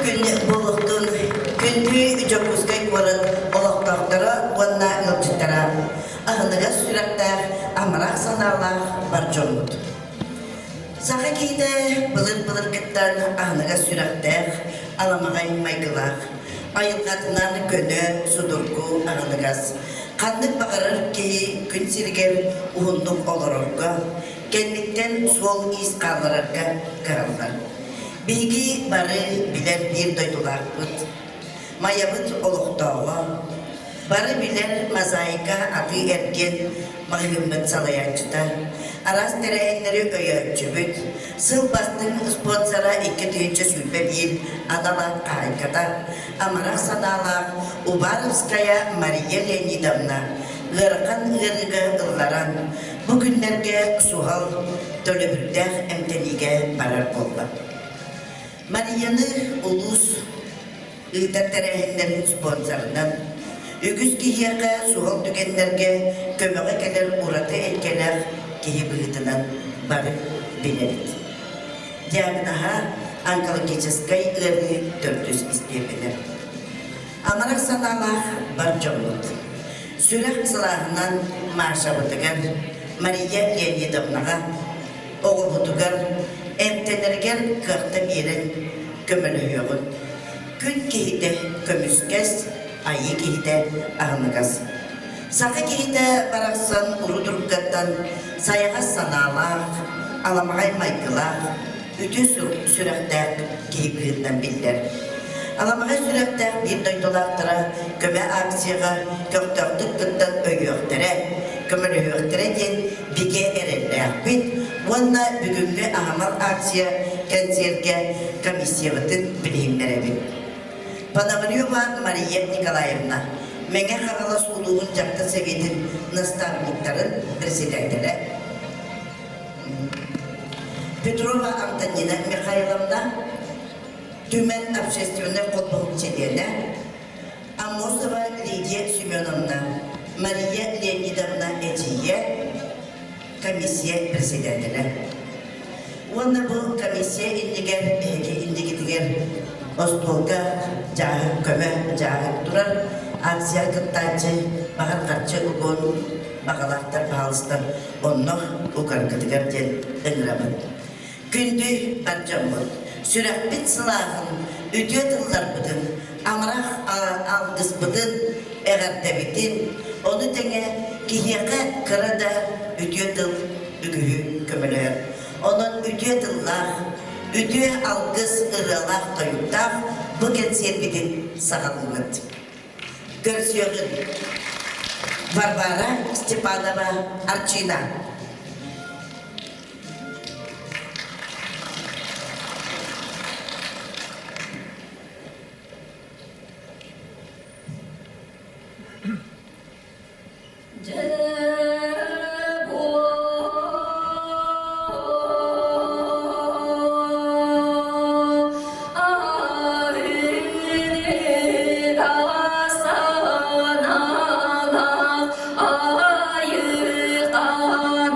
күн буолуохтун күндү Дьокуускай куорат олохтоохторо уонна ыалдьыттара, аһыныгас сүрэхтээх, амарах санаалаах бар дьоммут. Саха киһитэ былыр-былыргыттан аһыныгас сүрэхтээх, аламаҕай майгылаах, айылҕатынан көнө, судургу, аһыныгас. Ханнык баҕарар киһи күн сиригэр уһуннук олорорго, кэнниттэн суол-иис хаалларарга кыһаллар. Биһиги бары билэр биир дойдулаахпыт, Майабыт олохтооҕо, бары билэр мозаика атыы-эргиэн маҕаһыыммыт салайааччыта, араас тэрээһиннэри өйөөччүбүт, сыл бастыҥ спонсора 2021 анал аат хаһаайката, амарах санаалаах Уваровская Мария Леонидовна ыарахан ыарыыга ылларан, бу күннэргэ суһал төлөбүрдээх эмтэниигэ барар буолла. Марияны улуус ыытар тэрээһиннэрин спонсорынан, үгүс киһиэхэ суһал түгэннэргэ көмөҕө кэлэр ураты эйгэлээх киһи быһыытынан бары билэбит. Диагноһа онкологическай ыарыы төрдүс истиэпэнэ. Амарах санаалаах бар дьоммут. Сүрэх сылааһынан Машабытыгар, Мария Леонидовнаҕа, оҕобутугар эмтэнэригэр кыахта биэрэн көмөлөһүөҕүн. Күн киһитэ көмүскэс, айыы киһитэ аһыныгас. Саха киһитэ барахсан урут-уруккаттан сайаҕас санаалаах, аламаҕай майгылаах, үтүө сүрэхтээх киһи быһыытынан биллэр. Аламаҕай сүрэхтээх биир дойдулаахтара көмө акцияҕа көхтөөхтүк кыттан өйүөхтэрэ, көмөлөһүөхтэрэ диэн бигэ эрэллээхпит уонна бүгүҥҥү аһымал акция кэнсиэргэ комиссиябытын билиһиннэрэбит. Пономарева Мария Николаевна, Мэҥэ Хаҥалас улууһун дьахтар сэбиэтин наставниктарын председателэ, Петрова Антонина Михайловна, Түмэн общественнай холбоһук чилиэнэ, Аммосова Лидия Семеновна, Мария Леонидовна эдьиийэ, комиссия председателэ. Уонна бу комиссия иннигэр, эһиги иннигитигэр остуолга дьааһык көмө дьааһык турар. Акция кыттааччы баҕар харчы угуон баҕалаахтар баһаалыста онно угаргытыгар диэн ыҥырабын. Күндү бар дьоммут, сүрэхпит сылааһын, үтүө тылларбытын, амарах алгыспытын, эҕэрдэбитин, ону тэҥэ киһиэхэ кыра да үтүө тыл үгүһү көмөлөһөр. Онон үтүө тыллаах, үтүө алгыс ырыалаах-тойуктаах бу кэнсиэрбитин саҕалыыбыт. Көрсүөҕүн Варвара Степанова Арчина. Айыы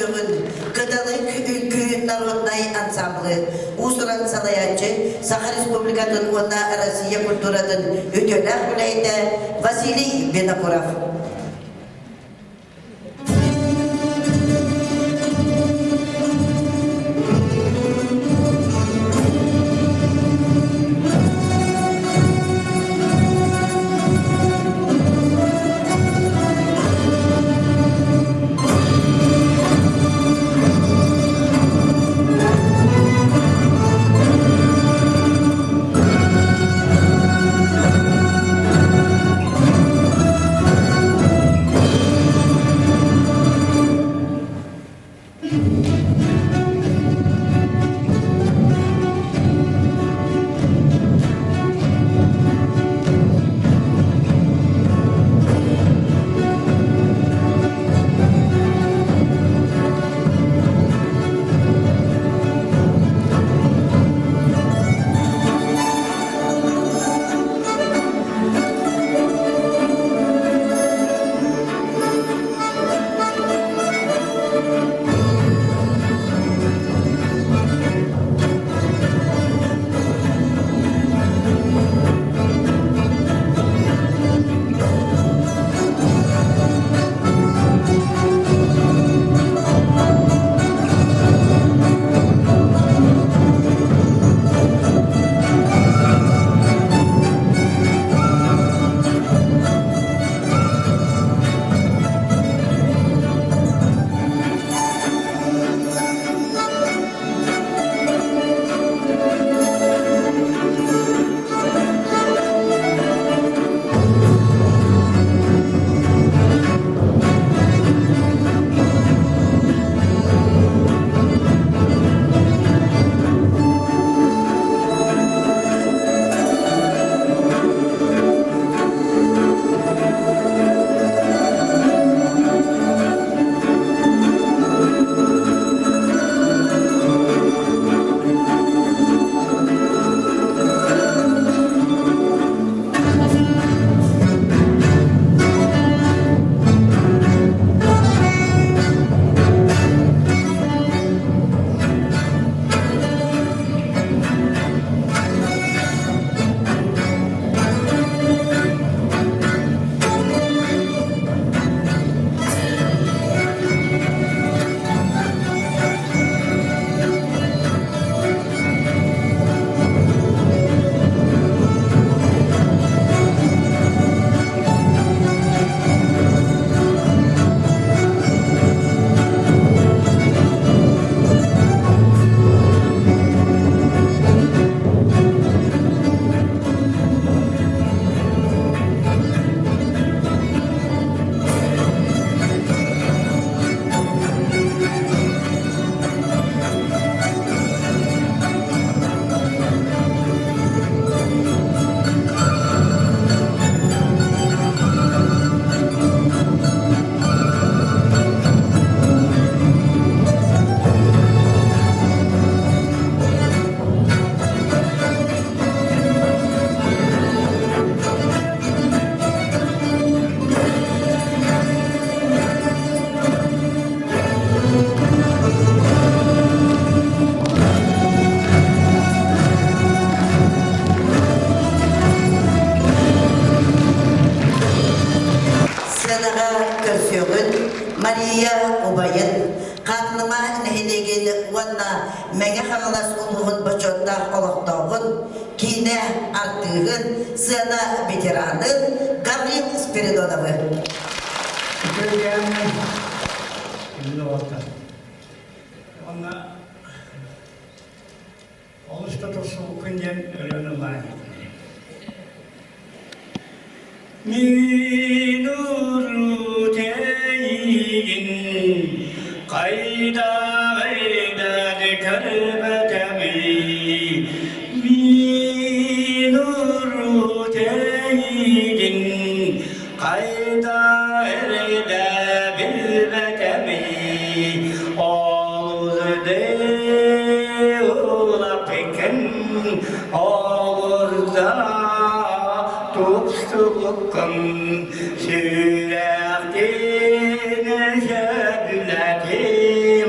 көрсүөҕүн Кыталык үҥкүү народнай ансамблы, уус-уран салайааччы, Саха Республикатын уонна Россия культуратын үтүөлээх үлэһитэ Василий Винокуров. Сыанаҕа көрсүөҕүн Мария убайын, Хаатылыма нэһилиэгин уонна Мэҥэ Хаҥалас улууһун бочуоттаах олохтооҕун, киинэ артыыһын, сыана ветеранын Гаврил Спиридоновы. Үтүөкээн Онно олус да тупсубуккун диэн ырыаны ыллаан Мин урут эйигин хайдаҕайдан көрбөтөҕүй Мин урут эйигин хайда эрдэ билбэтэбий Олус улаппыккын олус тупсубуккун сүрэхтин сөбүлэтим.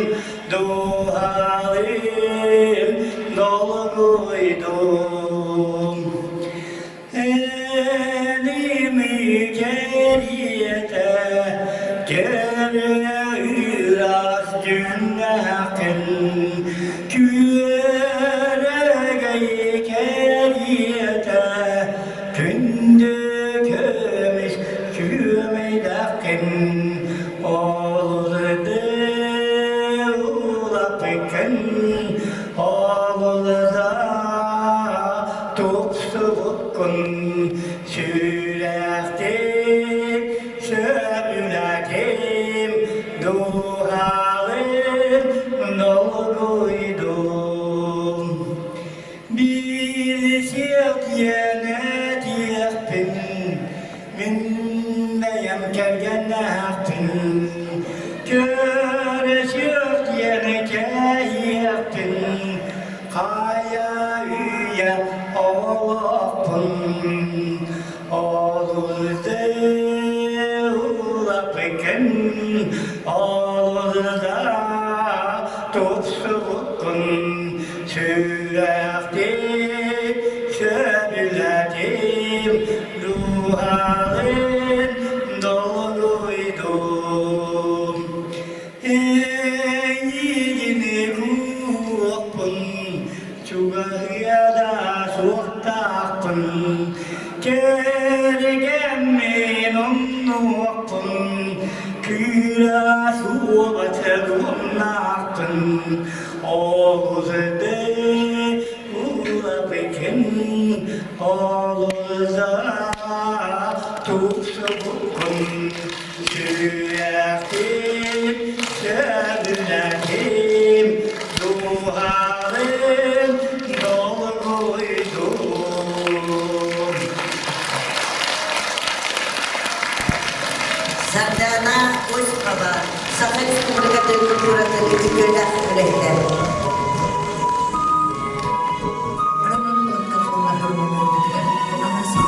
тупсубуккун сүрэхтиин сөбүлэтим дууһалыын долгуйдум Билсиэх диэн этиэхпин мин бэйэм кэргэннээхпин көрүсүөх диэн кэһиэхпин хайа үйэ оҕолоохпун олус улаппыккын олус да тупсубуккун сүрэхтиин сөбүлэтим дууһалыын долгуйдум эйигини кууруохпун чугаһыа да суохтаахпын кэргэммин умнуохпун кыыра суоба чэгумнаахпын Олус улапыкын олуза тупсубуккун сүрэхтин сөбүлэтим дууһалын долгуйдум. Сардаана Осипова, Саха Республикатын культуратын үтүөлээх үлэһитэ. Роман Лонков Амасин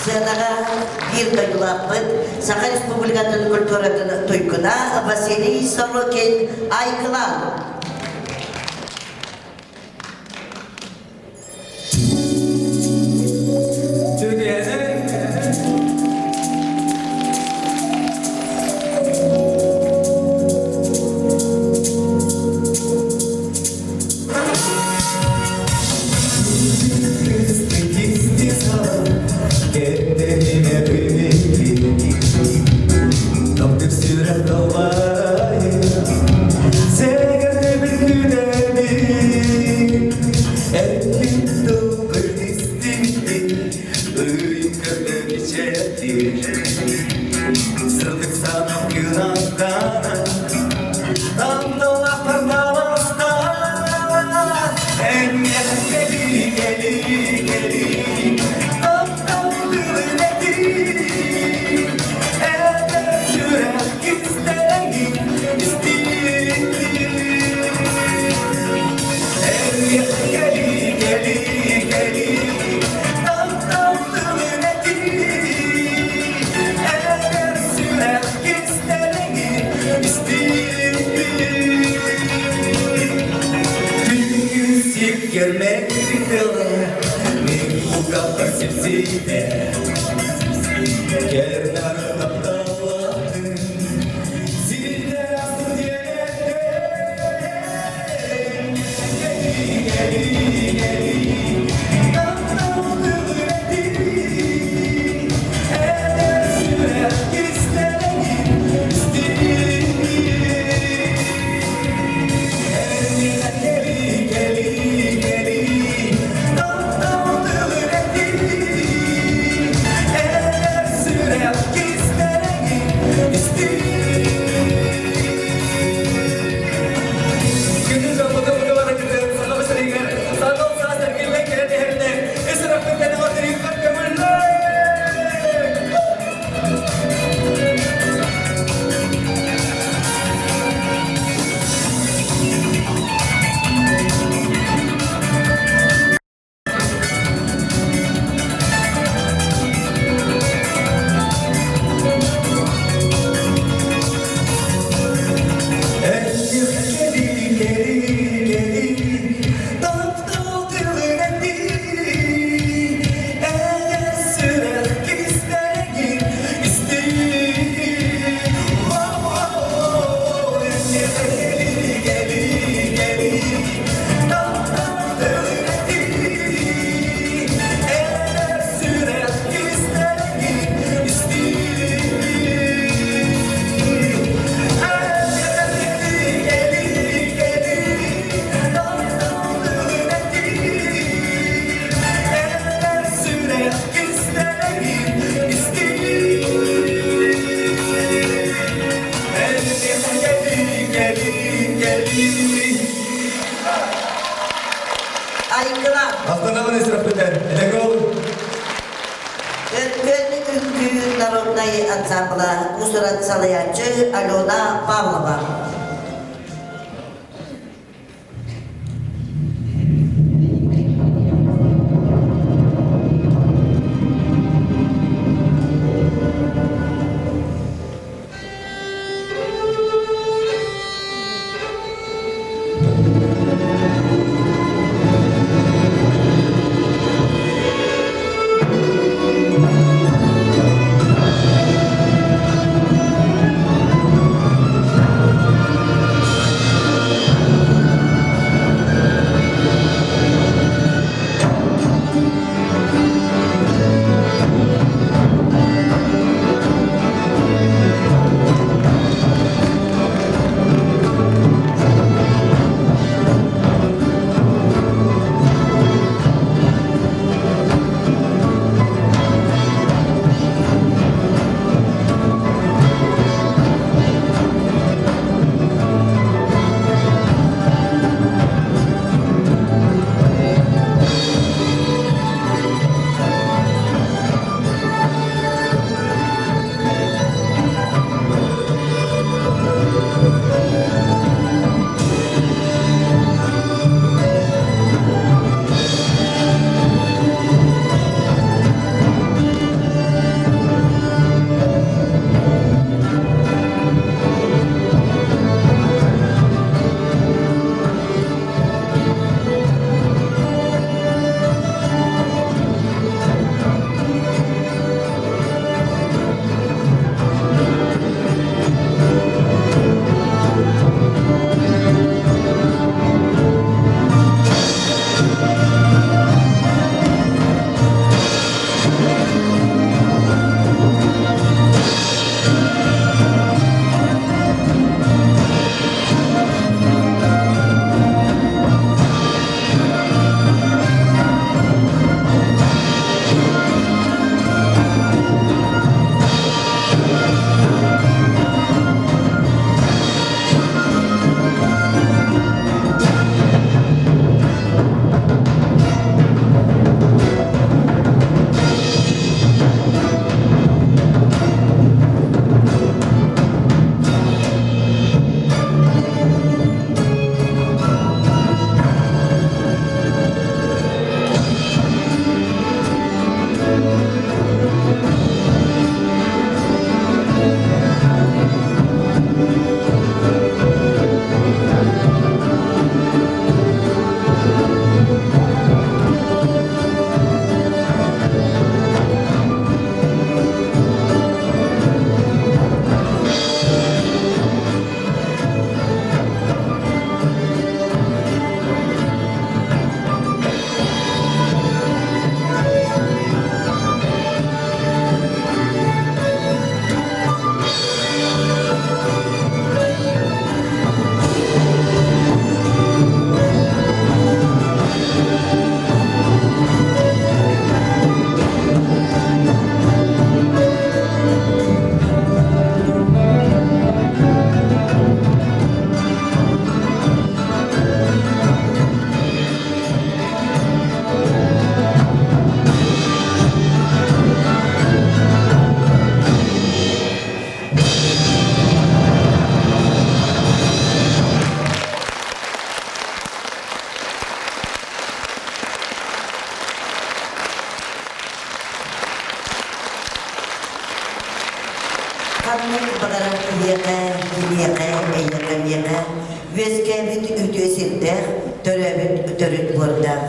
Сыанаҕа биир дойдулаахпыт Саха Республикатын культуратын туйгуна Василий Сорокин Айгылан. Together. Айгыла. Өркөн үҥкүү народнай ансамбла уус-уран салайааччы Алена Павлова. Үөскээбит үтүө сирдээх, төрөөбүт төрүт буордаах.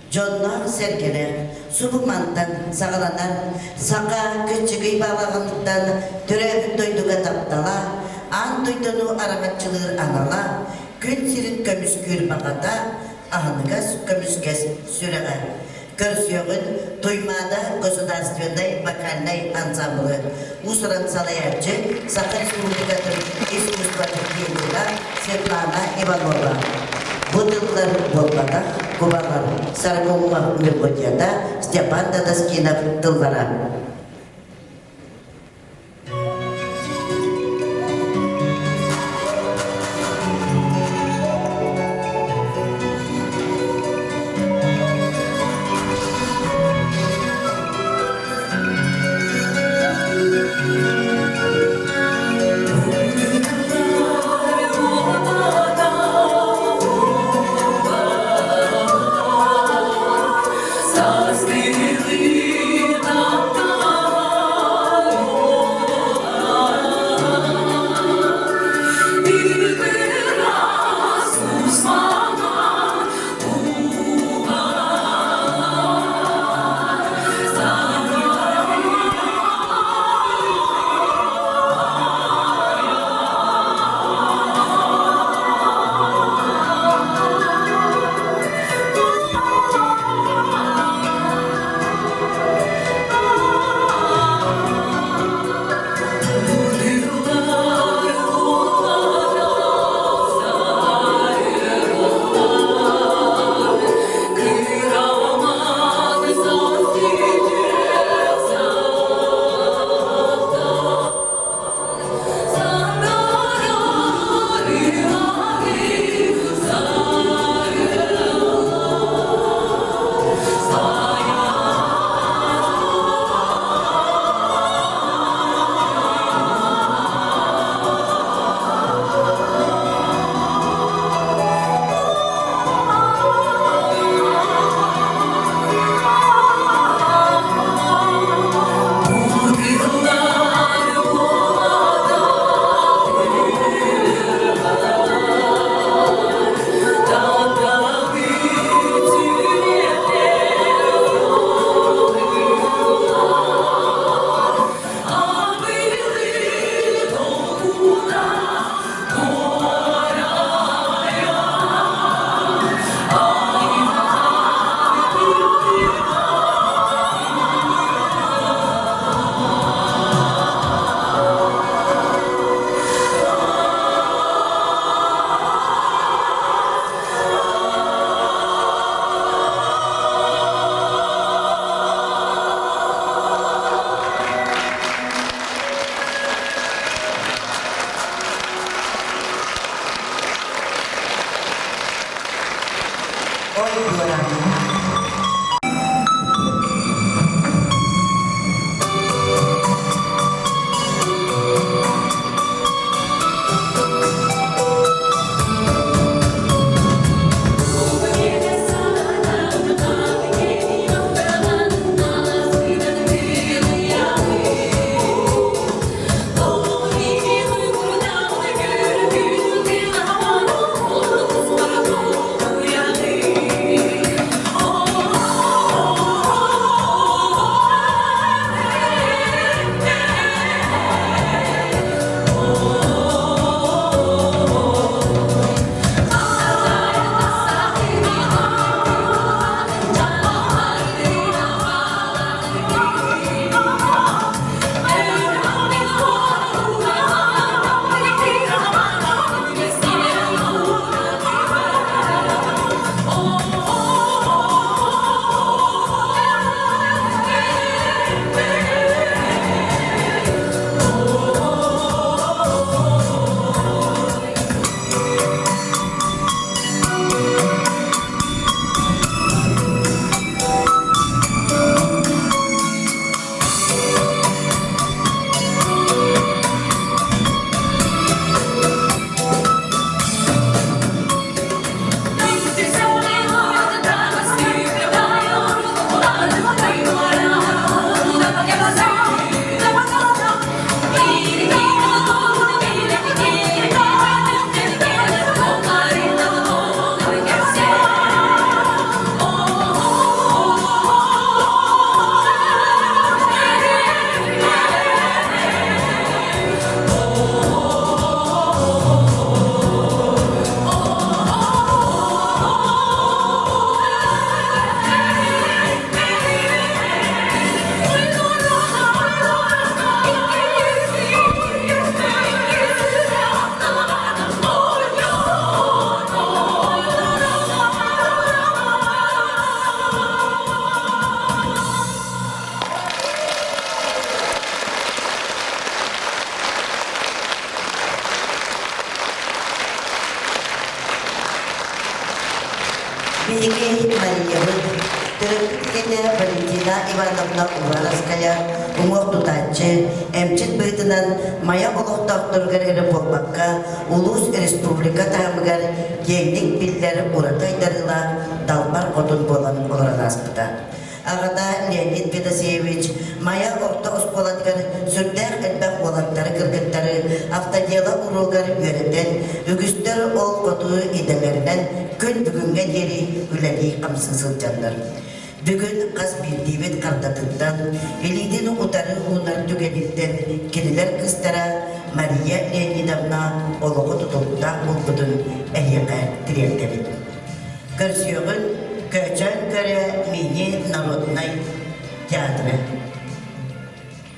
Дьонноох-сэргэлээх, субу мантан саҕаланар саха кыччыгый баҕаҕыттан төрөөбүт дойдуга таптала, аан дойдуну араҥаччылыыр анала, күн сирин көмүскүүр баҕата, аһыныгас көмүскэс сүрэҕэ. Көрсүөҕүн Туймаада государственнай вокальнай ансамблы уус-уран салайааччы Саха Республикатын искусствотын деятеля Светлана Иванова. Бу тыллар буолбатах кубалар Сорокоумов мелодията Степан Дадаскинов тыллара. Састыли на. Биһиги Мариябыт төрөппүт ийэтэ Валентина Ивановна Уваровская уҥуох тутааччы, эмчит быһыытынан Майа олохтоохторугар эрэ буолбакка, улуус республика таһымыгар киэҥник биллэр ураты айдарыылаах далбар хотун буолан олорон ааспыта. Аҕата Леонид Федосеевич Майа орто оскуолатыгар сүрдээх элбэх уолаттары, кыргыттары автодела уруогар үөрэтэн, үгүстэр ол хоту идэлэринэн күн бүгүҥҥэ диэри үлэлии-хамсыы сылдьаллар. Бүгүн хас биирдиибит хардатыттан, илиитин утары уунар түгэниттэн кинилэр кыыстара Мария Леонидовна олоҕу тутулуктаах буолбутун эһиэхэ тириэрдэбит. Көрсүөҕүн Көөчөөн көрө мини народнай театры.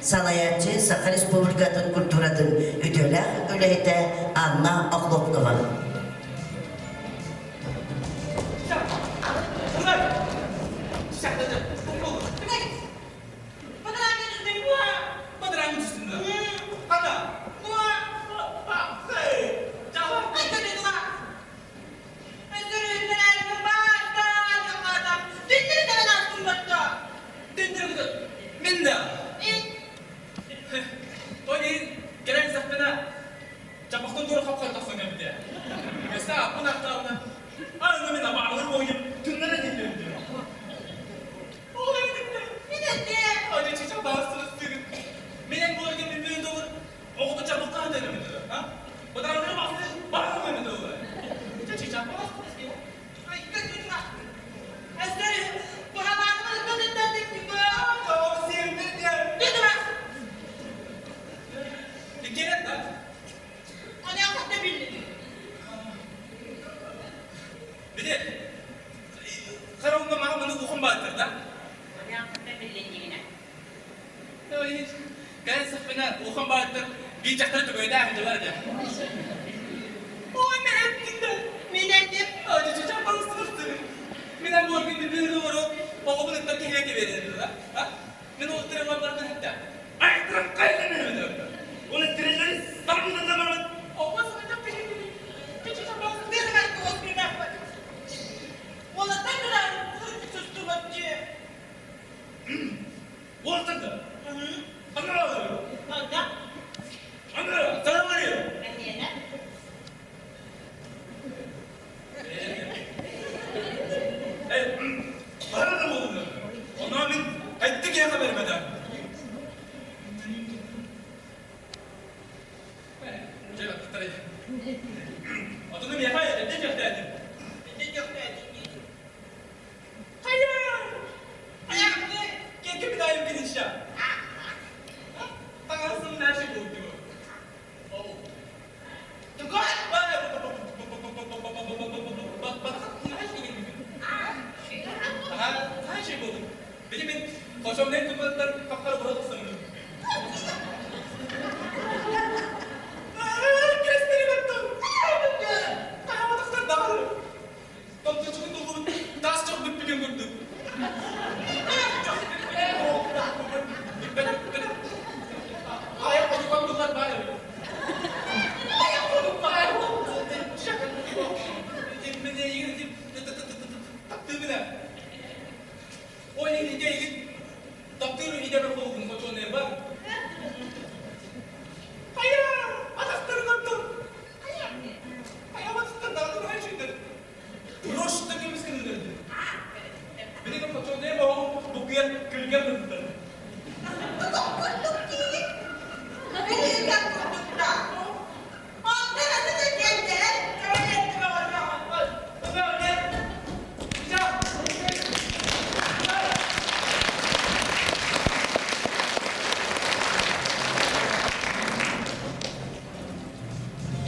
Салайааччы Саха Республикатын культуратын үтүөлээх үлэһитэ Анна Охлопкова.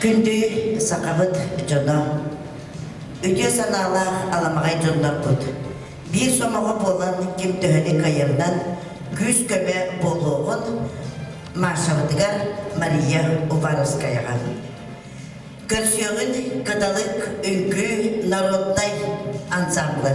Күндү сахабыт дьоно, үтүө санаалаах аламаҕай дьоннорбут, биир сомоҕо буолан ким төһөнү кыайарынан күүс-көмө буолуоҕун Машабытыгар Мария Уваровскаяҕа. Көрсүөҕүн Кыталык үҥкүү народнай ансамблы.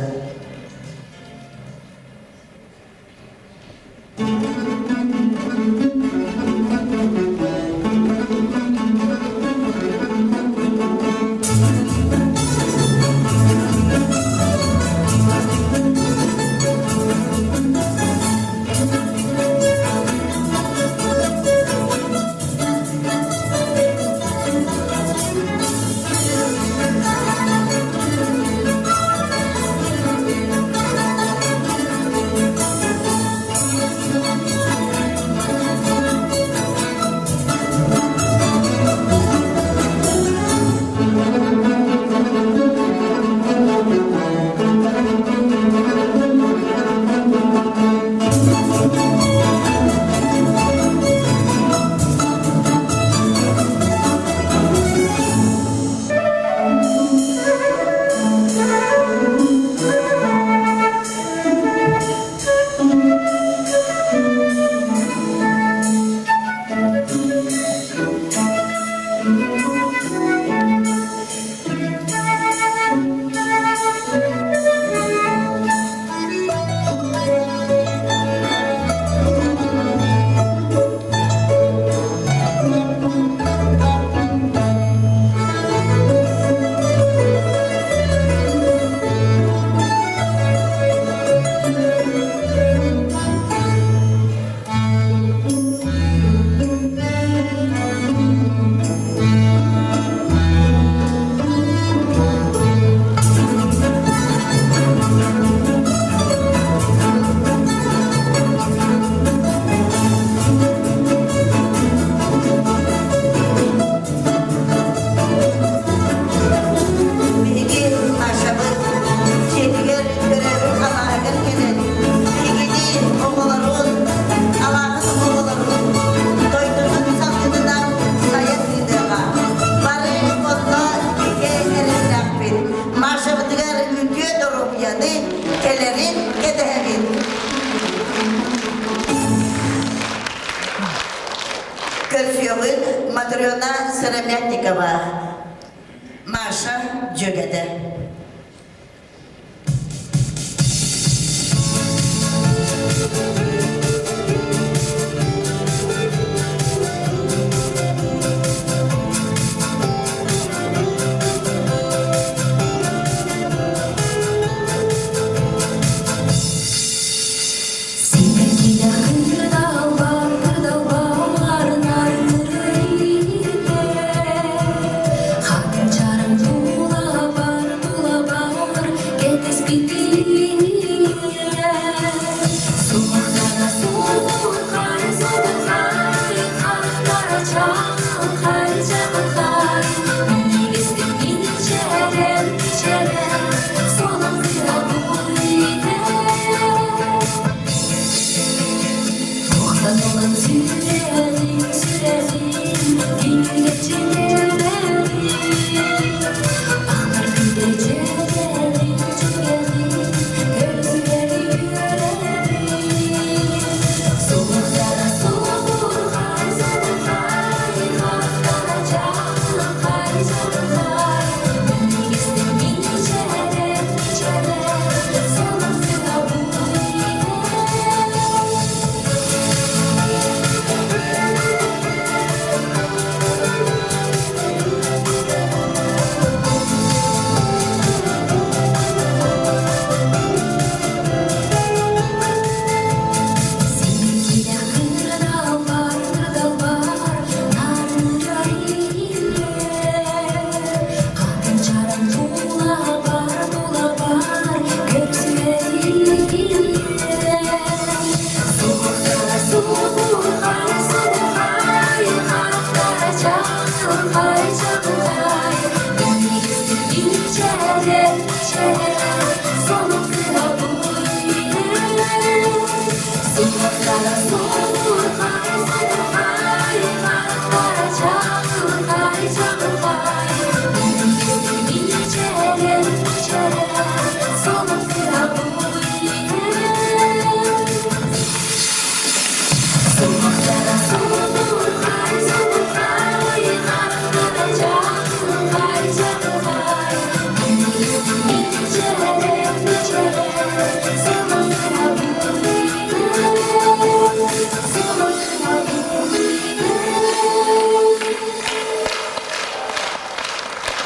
Маша дьүөгэтэ.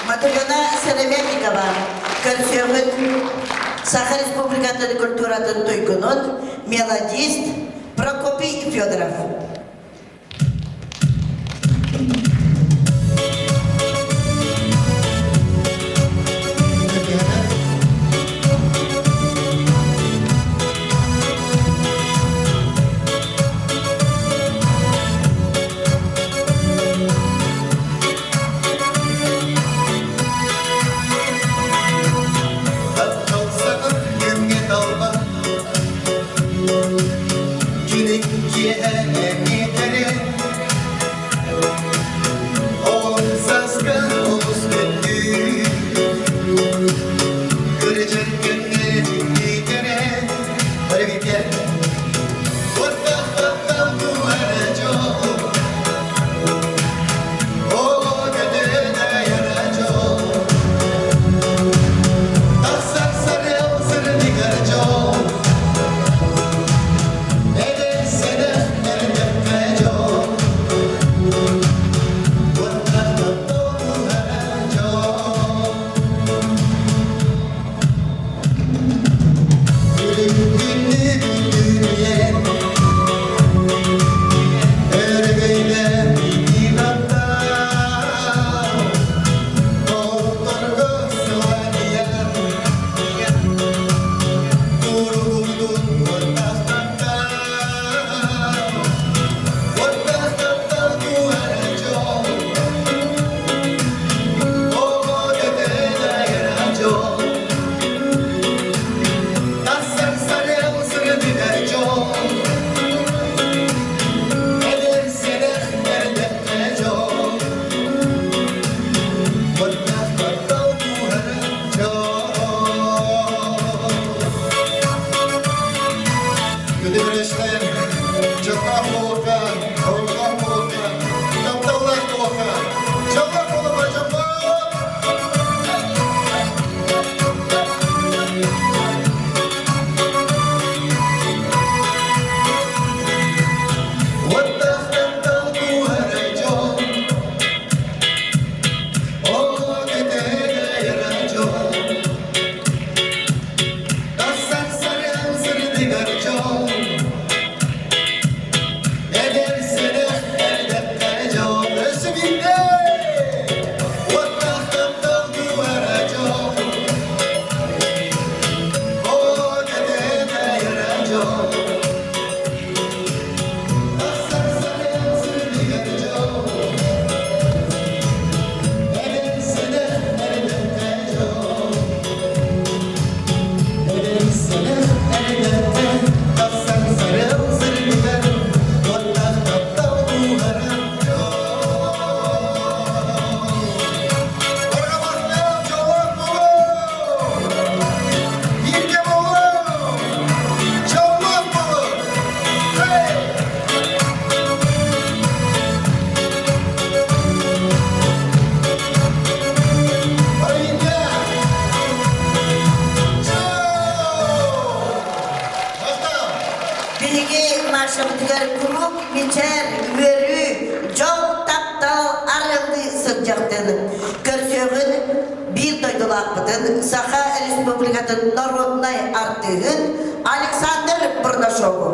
Матрена Сыромятникова көрсүөҕүн Саха Республикатын культуратын туйгунун мелодист Прокопий Федоров. Тапталсаҕын күҥҥэ талба, Күнүн киэһэ. сылдьахтын көрсүөҕүн биир дойдулаахпытын Саха Республикатын народнай артыыһын Александр Бурнашову.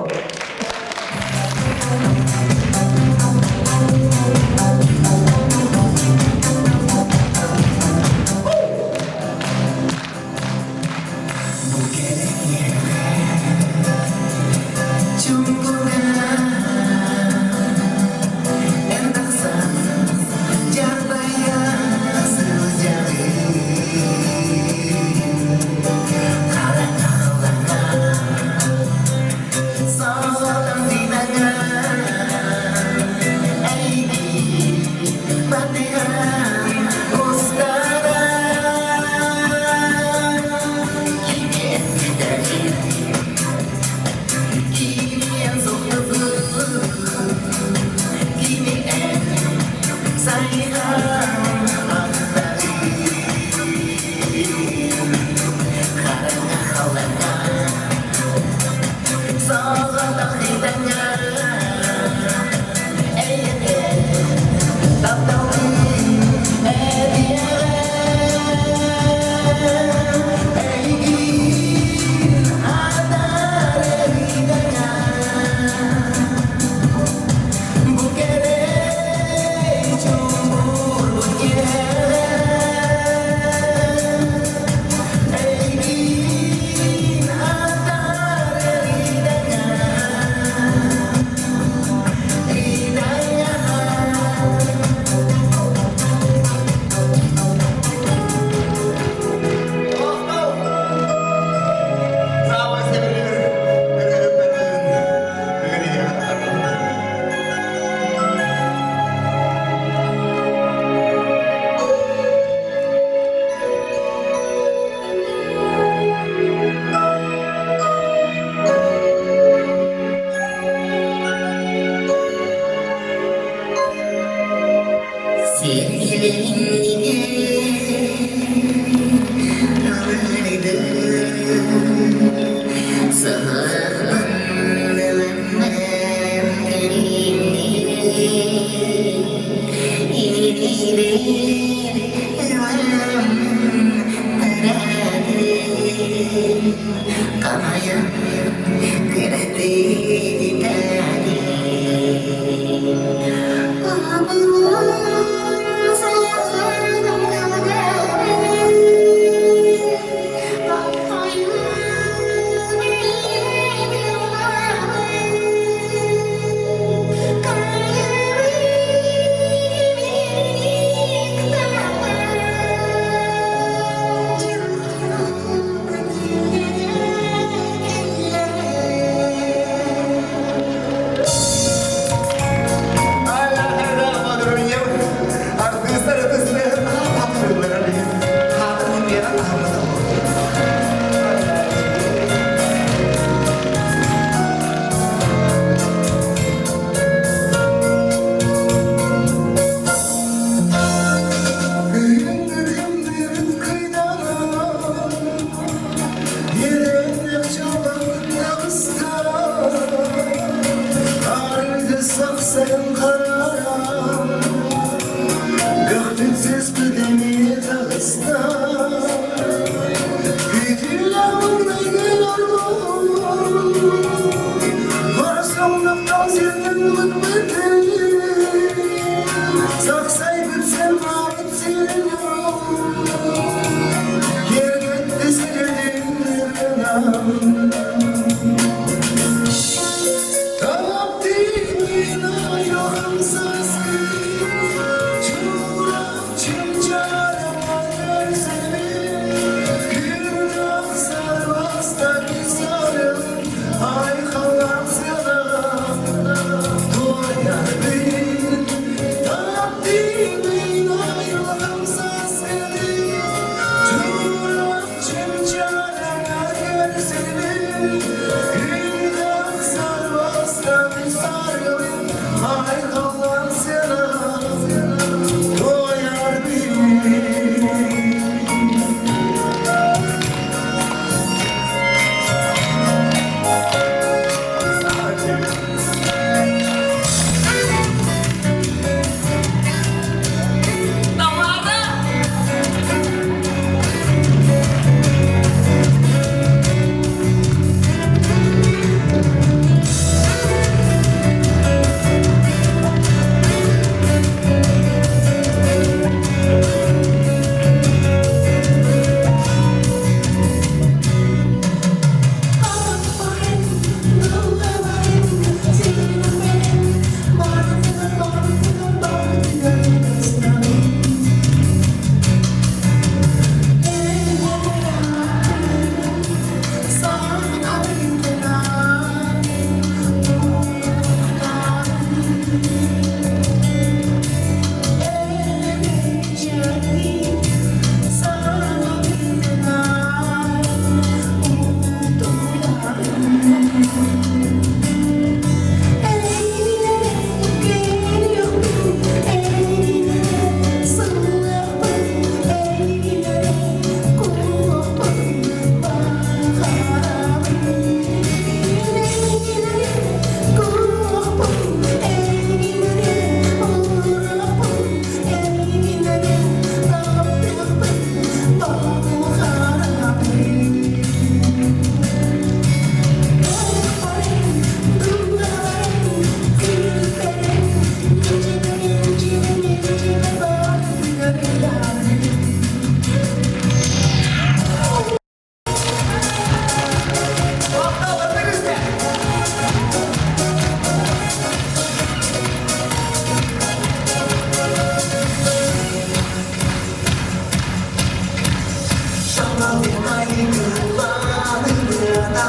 Айгыллаан ырыата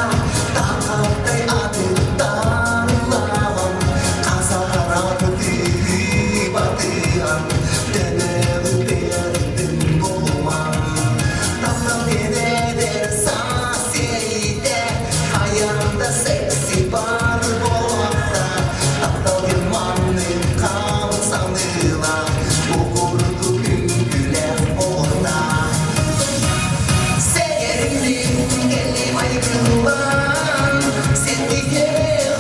Тахалтай атыттан ылаҕын Хасаратытыы батыан Төбөбүт булуман Таптал эдэр саас сиэйдэ Хайаан да секси бар буолуохта Таптал диэн маннык хамсаныылаах Бу курдук үҥкүүлээх буолуохтаах Сэгэрим кэлим айгыллан, сирдигэ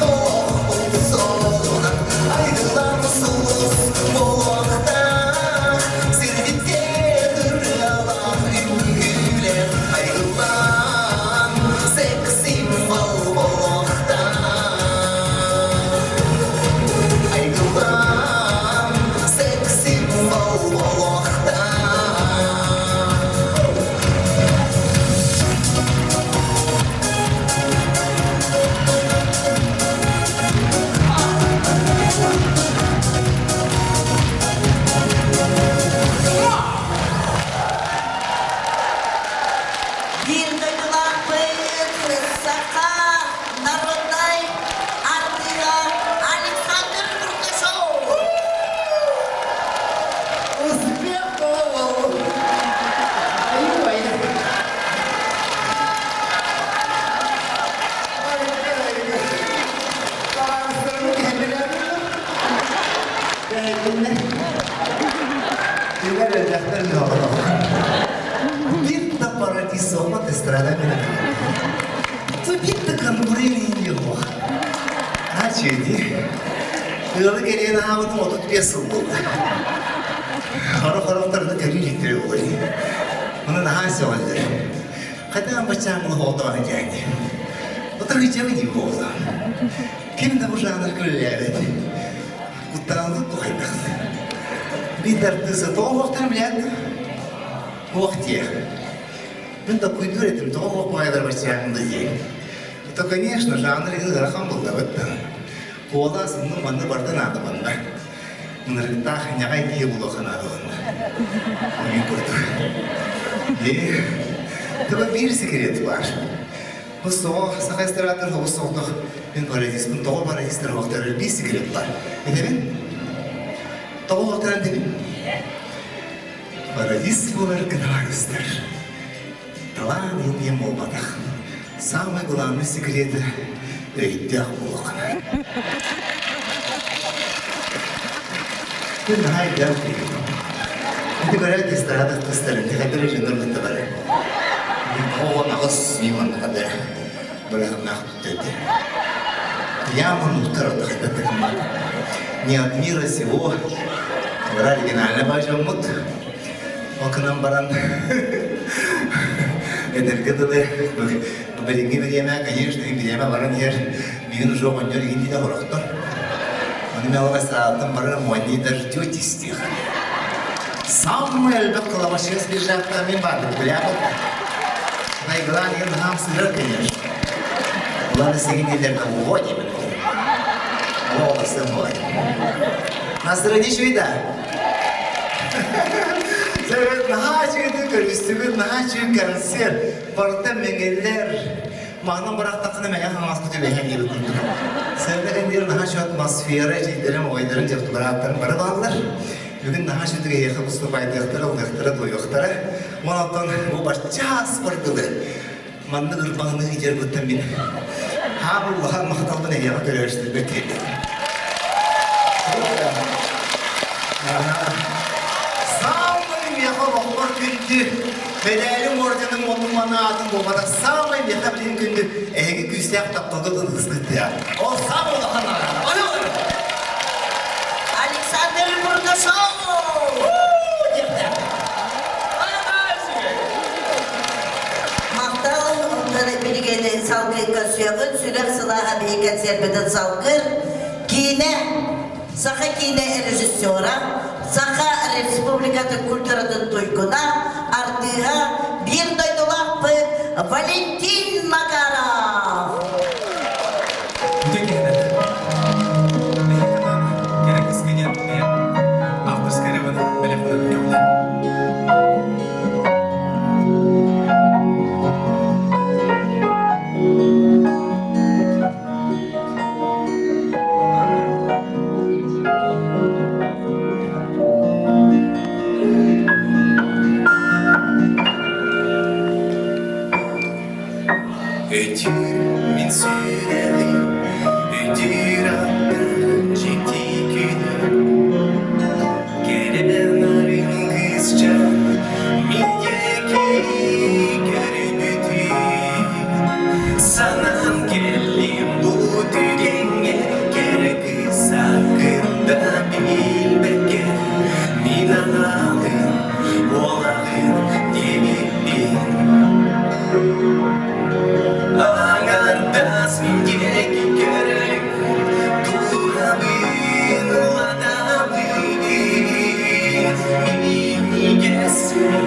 олохпут солунан, айгыллан сулус буолуохтаах, сирдиккэ ырыалаах үҥкүүлээх айгыллан, секс-символ буолуохтаах. Айгыллан, секс-символ буолуохтаах. Биир дойдулаахпыт саха народнай артыыһа Александр Курташов! Успех буолуо! Ой, Биир да парадиз суохпат эстрада Биир да конкурент yok. Ha чүйді. Ыалы кэлиэн аабытым 35 сыл буолла. Хоро-хороохторуна көрүү иликтэрэ буолар. Оны наһаа сөҕөллөр. Хайдаан баччааҥҥы оҕотоҕо дьээни. Отыр дьиэ буолла. Ким да бу жанр көрүлээбэт. Куттаанды тухайдах. Биир артыыса тоҕо оһохтор билээт? Туох диэх. Мин да куйдуур этим, тоҕо оһох баайдар баччааҥҥы диэн. Это, конечно, жанр ыарахан буллабыт да. Куолас ну манны барда наада манна. Мынырыктаах ньаҕай киһи булуоха наада уонна. Ойун курдук. Е, Тыба биир секрет бар. Бу соҕо саха эстрадатар оҕус соҕотох мин парадиспын тоҕо парадистар оһохтор биир секрет бар. Этэбин? Тоҕо оһохторон дебин? Парадис буолар гынарыстар. Талаан иһин буолбатах. Самый главный секрет өйдөөх буолуоххана. Күн наһаа өйдөөх киһи. Ити көрөөт эстрада артыыстарын тэхэтэр дьоннор кытта бары. Оҕо аҕыс мион хадара бырахымнаах түттэрди. Я мунуктар Не от мира сего. Бара оригинально бажаммыт. Ол баран эдэргэ дылы билиҥҥи бириэмэ, конечно, бириэмэ баран иһэр миигин уже оҕонньор игин диде хорохтор. Оны мен алға сааттан баран не дождетесь тех. Самый элбэх кылабачыгас биржаттан мен бардым, билябыт. Найгылаан деген хаам сыһар, конечно. Улары сегин еллерде ого деймін. О, сын болай. Настроение үчүгэй Себеп наһаа үчүгэйдик көрүстүбүт, наһаа үчүгэй концерт. Барыта мэҥэллэр. Маанан бырахтаххына мэҥэ хаҥаска түбэһэн диэбит курдук. Себеп кэнниэр наһаа үчүгэй атмосфера, эдьиийдэрим, оҕойдорум, дьахталарааттарым бары бааллар. Бүгүн наһаа үчүгэй эһиэхэ выступайдыахтара, ыллыахтара, туойуохтара. Онон бу бачча спортылы маннык ырбаҥныы иһэр мин хаабыл улахан махталбын эһиэхэ көрөөччүлэрбэр тиэрдэбин. Самый миэхэ олохпор күндү мэдээлим орденым уотум манаатын буолбатах самый миэхэ билин күндү эһиги күүстээх тапталгыт ылыскыттыа. Ол самый улахан награда. Александр Бурнашов! Махтал билигини салгыы көрсүөҕүн сүрэх сылааһа биһи концерпытын салгыр киинэ Саха киинэ режиссера, Саха Республикатын культуратын туйгуна, артыыһа, биир дойдулаахпыт Валентин Макаров! Бүтэ киһинэн. Эһиэхэ кэрэ кыска диэн авторскай ырыабын бэлэх көҕүлэ. Өйдүүр мин сүрэҕим, өйдүүр аттаах дьикти күнү. Кэрэ нарын кыысчаан мин диэки көрбүтүн. Санаан кэллим бу түгэҥҥэ кэрэ кыыс аккын да билбэккэ мин анаалын буолаҕын диэбиппин. Аҥардас мин диэки көрөн дууһабын ылатабын минньигэс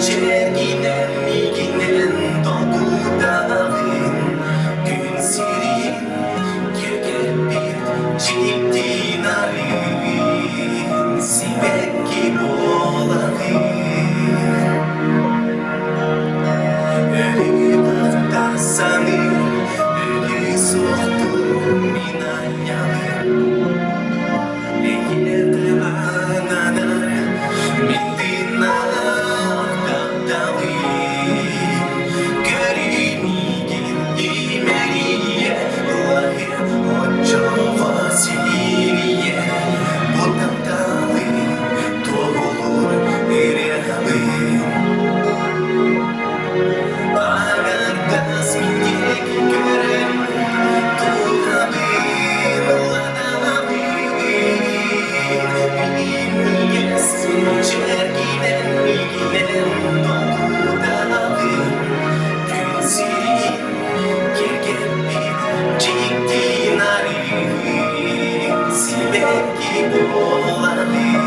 чэргинэн миигинэн долгутаҕын күн сирин киэргэппит дьикти нарын сибэкки буолаҕын. Өрүү саныыр, өрүү суохтуур мин анньабын. Эйиэхэ ананар мин тыыннаах тапталым. Көрүүй миигин имэрийэ, ыллаһыа оччоҕо сирийэ. Бу тапталым туоһулуур ырыабын. Аҥардас мин диэки көрөн, дууһабын ыллатабын. Минньигэс чэргинэн миигинэн долгутабын. Күн сирин киэргэппит дьикти нарыын сибэкки буолабын.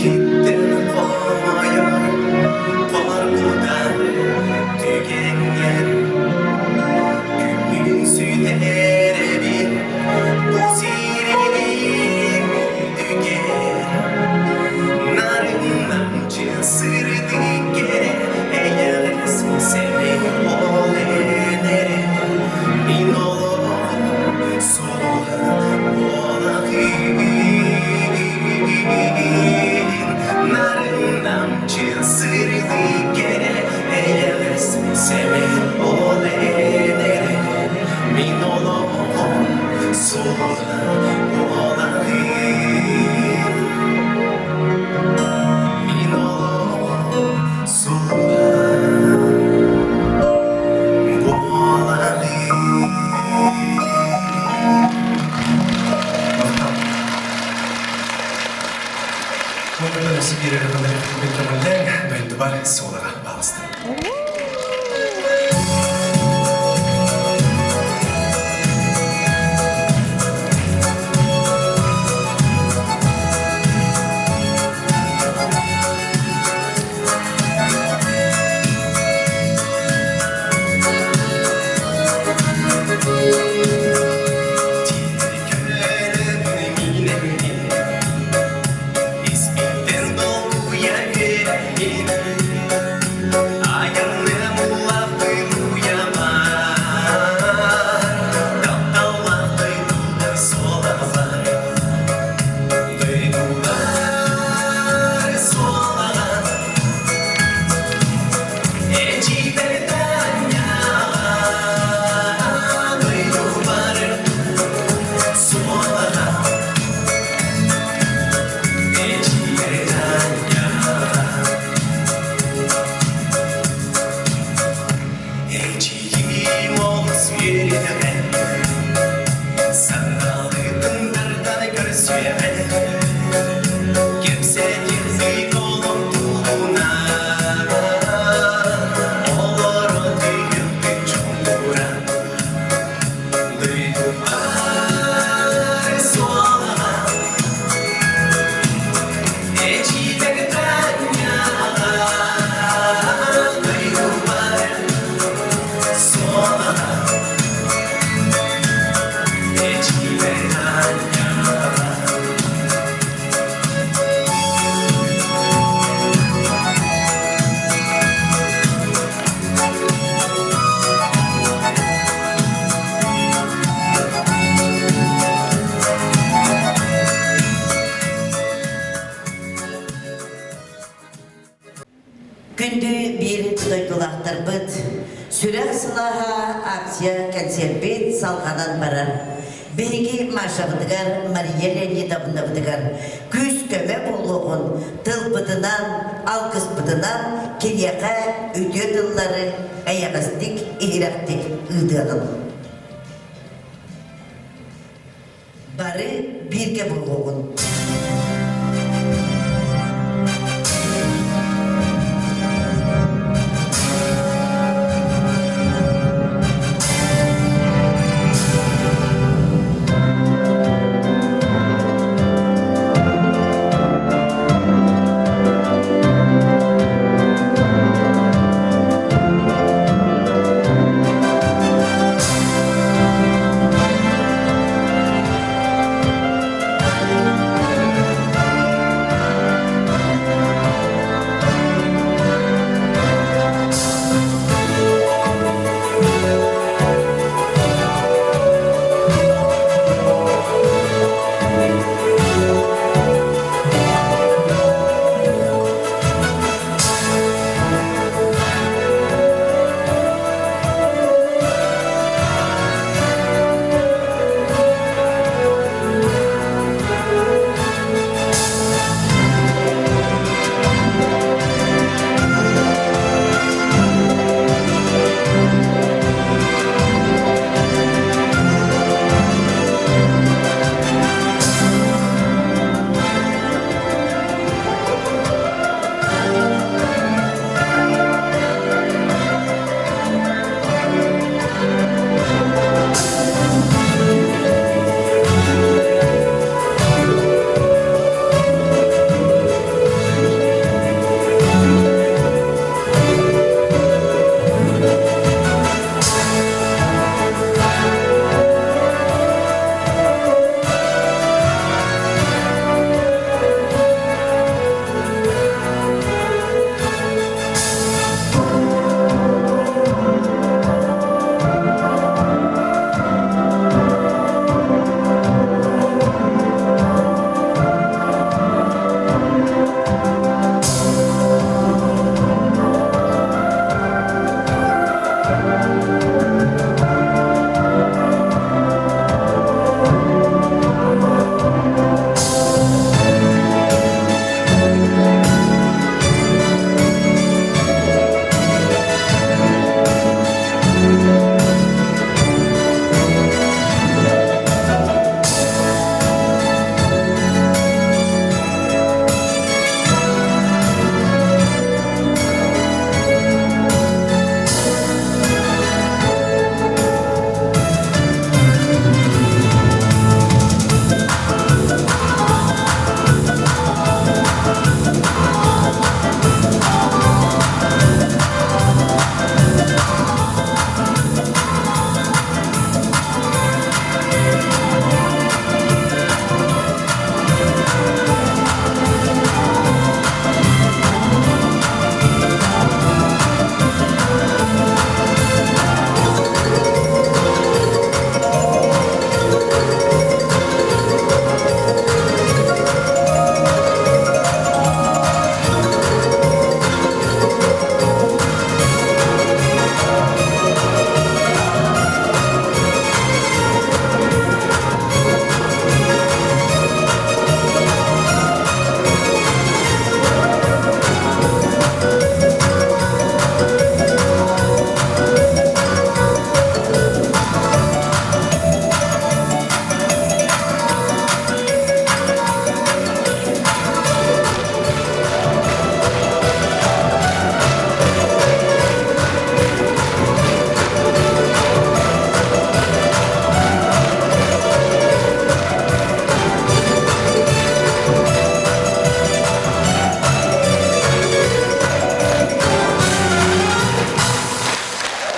Миигиттэн хомойор Хоргутар түгэҥҥэр Күммүн сүтэрэбин Бу сирим үрдүгэр Нарыннамчы сырдык кэрэ Эйэҕэс сэмэй ол эн эрэ Мин олоҕум суола буолаҕын Нарыннамчы сырдык кэрэ Эйэҕэс сэмэй ол эн эрэ Мин олоҕум суола буолаҕын Мин олоҕум суола буолаҕын. Махтал. Муҥутан өссө биир ырыалары көҥүллээн дойдубар суолаҕа баалыстым. Испиттэн долгуйа үөрэммин, айанным улаппын уйамар, тапталлаах дойдулар суолалар, дойдулар суолалар. Эчитэр Таняҕа дойдубар суолаҕа, эчитэр Таняҕа. Эчийим олус үөрдэҕэ, сандалытын тардан көрсүөҕэ, кэпсэтиэхпит олох туһунан, олорон дойдулаахтарбыт, Сүрэх сылааһа акция кэнсиэрбит салҕанан барар. Биһиги Машабытыгар, Мария Леонидовнабытыгар күүс-көмө буолуоҕун тылбытынан, алгыспытынан киниэхэ үтүө тыллары эйэҕэстик, иһирэхтик ыытыаҕын. Бары бииргэ буолуоҕун.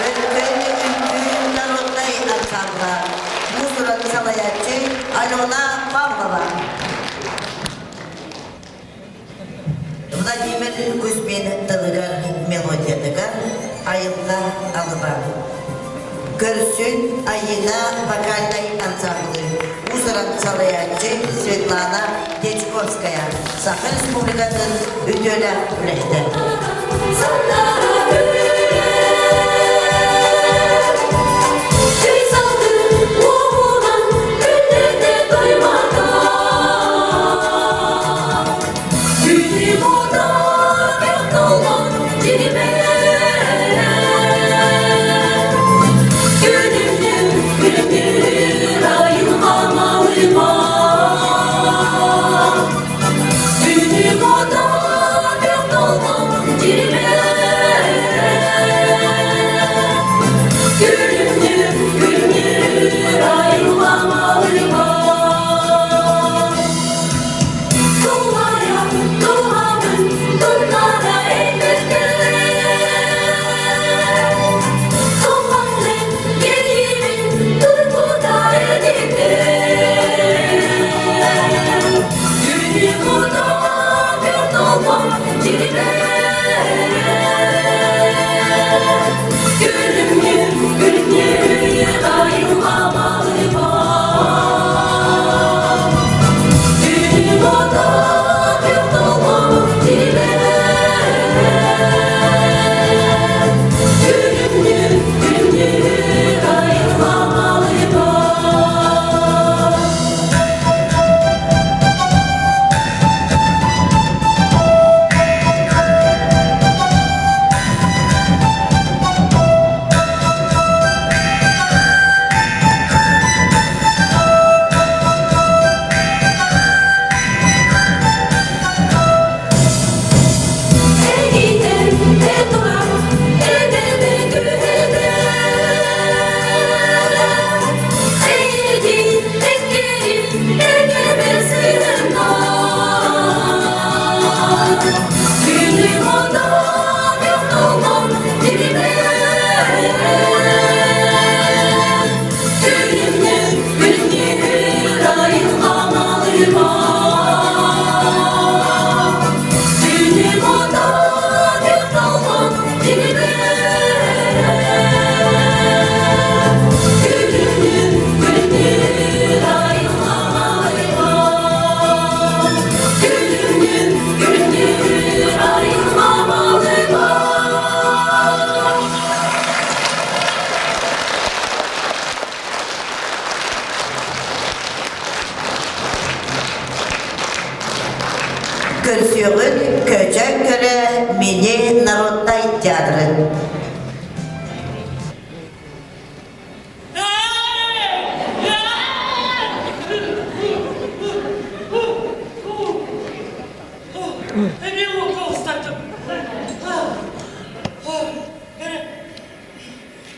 Өркөн үҥкүү народнай ансамбла муусураны салайааччы Алена Павлова. Владимир Кузьмин тылыгар мелодиятыгар айылҕа алыба. Көрсүн Айыына вокальнай ансамблы уус-уран салайааччы Светлана Дьячковская Саха Республикатын үтүөлээх үлэһитэ.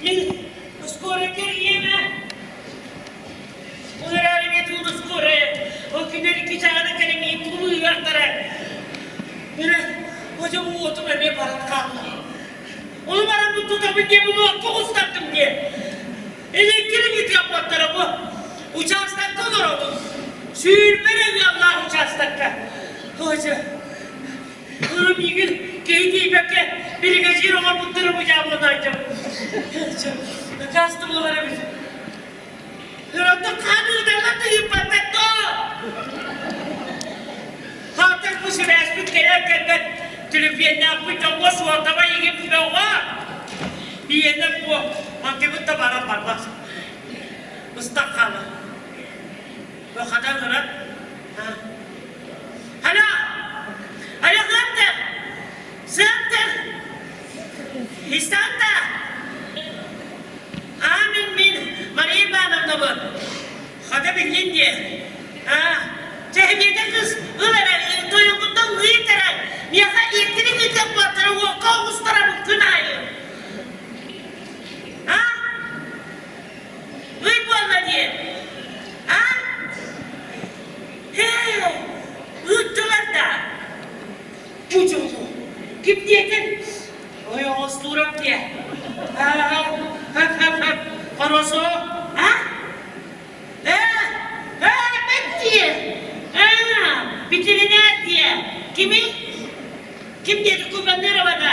Мин скорая кэрийиэмэ. Ол эрээри мен тууну скорая. Ол күннэр икки чаҕына кэлэн тугу ыыһахтара. Мина, ожо уотум эмиэ баран хаалла. Ону баран бу тутабын диэн бу уокка оҕустардым диэн. Электрик ытыаппаттара бу. Учаастакка олоробун. Сүүрбэ эрэ ыаллаах учаастакка. Ожо, Ыры миигин киһи тиийбэккэ биригэдьиир оҥорбуттара бу дьаабыланы айдым. Ыкаасты буолар эбит. Ырата хаан ыыталлар да ыыппаттар доо. Хаатар бу сибээспит кэлэр кэлбэт түлүпүөннээхпит дьоҥҥо суотабай игин бөҕө. Биэнэ бу мантыбыт да баран барбат. Быстах хаалар. Хатан ырат. Алло! Алло, Хантер! Сантер! Истанта! А, мин, мин, Мария Ивановнабын. Хата биллин диэ. А, чэһимиэтэ кыс ыл эрэ, тойоҥҥуттан ыйыт эрэ. Миэхэ иэктирик ыытыах буолтара уокка оҕустарабын күн аайы. А? Ый буолла дии. А? Ээ, ыыттылар да. Бу дьолу. Ким диэтин? Ойоҕостуурап диэ. Хөп-хөп-хөп. Хорошо. А? Ээ, ээ, бэт дии. Аа, ветеринар диэ. Кими? Ким диэти Куйбанырова да?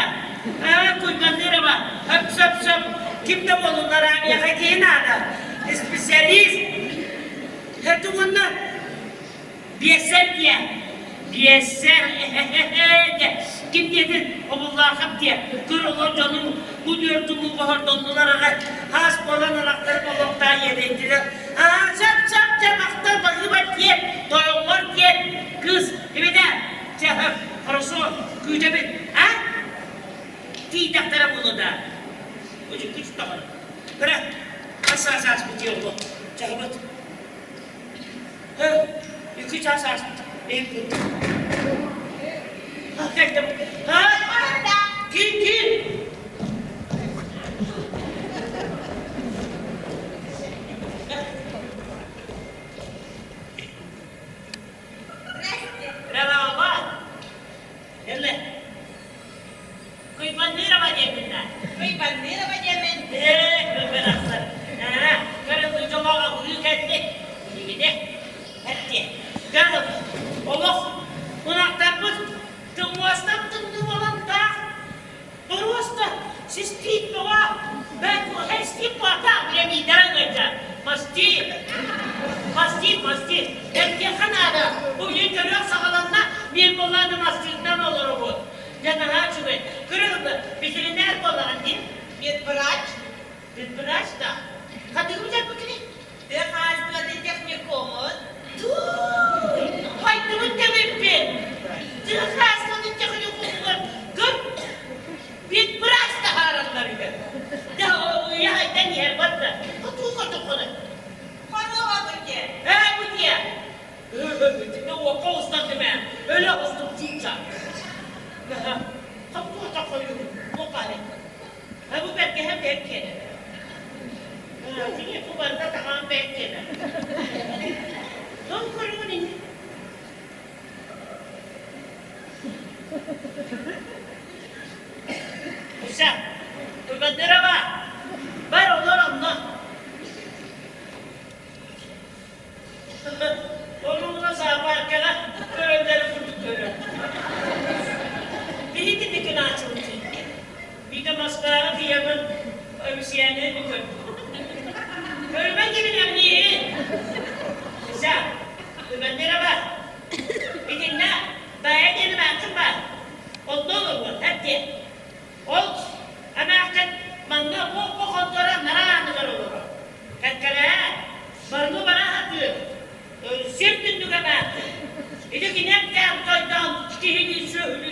Аа, Куйбанырова. Хөп, сөп, сөп. Ким да буолуннар миэхэ киһи наада. Специалист. Это уонна биэсэр диэ. Биэсэр диэ. Ким диэтин обуллаахап диэ. Көр олор дьонум бу түөртүн оһордоннулар аҕай. Хаас буолан ынахтары болуохтаа иэдэйдилэр. Аа, сөп, сөп, дьэ, махтал, баһыыба диэн, тойоҥҥор диэн, кыыс, эбэтэ, Чэ, хорошо, күүтэбит, а? Тиийдэхтэрэ буолуо да. Үчүккү түттэҕин. Быра, хас саас ааспыт диэ оҕо. Чаһыбыт. Һы, үкү чаас ааспыт. Эйгин. Кэлдим. Ха? Ким, ким? Ралаба, Эле. Куйбаннырова диэбиннэ. Куйбаннырова диэмин. Ээ, көбөрахсар. Аа, көрөн дьолоҕо ыы кэлли. Игиде. Этти. Көрүн, олох ынахтарбыт тыммуостан тымныы буолан таах Просто систиит бөҕө. Бэт бата бириэмийдэрэ ыйда. Мастит. Мастит, мастит. Эргиэххэ наада. Бу үйэ төрүөх саҕаланна, мин буоллааны мастыытынан олоробут. Дьэ наһаа үчүгэй. Көрөҕүн да, ветеринар буоллаҕын дии. Ветврач. Ветврач да. Хатыгым дьарбыкыны? Тыа техникумун. Тууй! Хайдыбыт тэбиппин! Тыа хаһаайыстыбатын техникумугар көр ветврач таһаараллар үһү. Дьэ, уйа хайдан иһэр барда. Хотуука туххуна. Хоруоба бутиэ. Ээ, бутиэ. Итиннэ уокка устардым ээ. Өлө устум чууча. Хоппуота хойуу. Уопаары. Бу бэргэһэ бэрт киэнэ. Кини бу барыта таҥаһым бэрт киэнэ. Тыл көрүҥүн ини. Уся, Туйбандырова, бар олор онно. Оруобуна зоопаркаҕа көрөллөрүн курдук көрөр. Биһиги дыкынааччыбыт Биитэ Москваҕа тиийэммин обезьяны көрдүм. Көрүмэ кимин Ися, Иваннирова, итиннэ Баайа диэн эмээхсин баар. Онно олоруо, эт диэн. Ол эмээхсин манна уоппа хонторо нара ааныгар олорор. Кэккэлэһэ, барыны бара сатыыр, сир түннүгэ бааттыр. Ити кини эмтээх тойдоон киһини сүөһүнү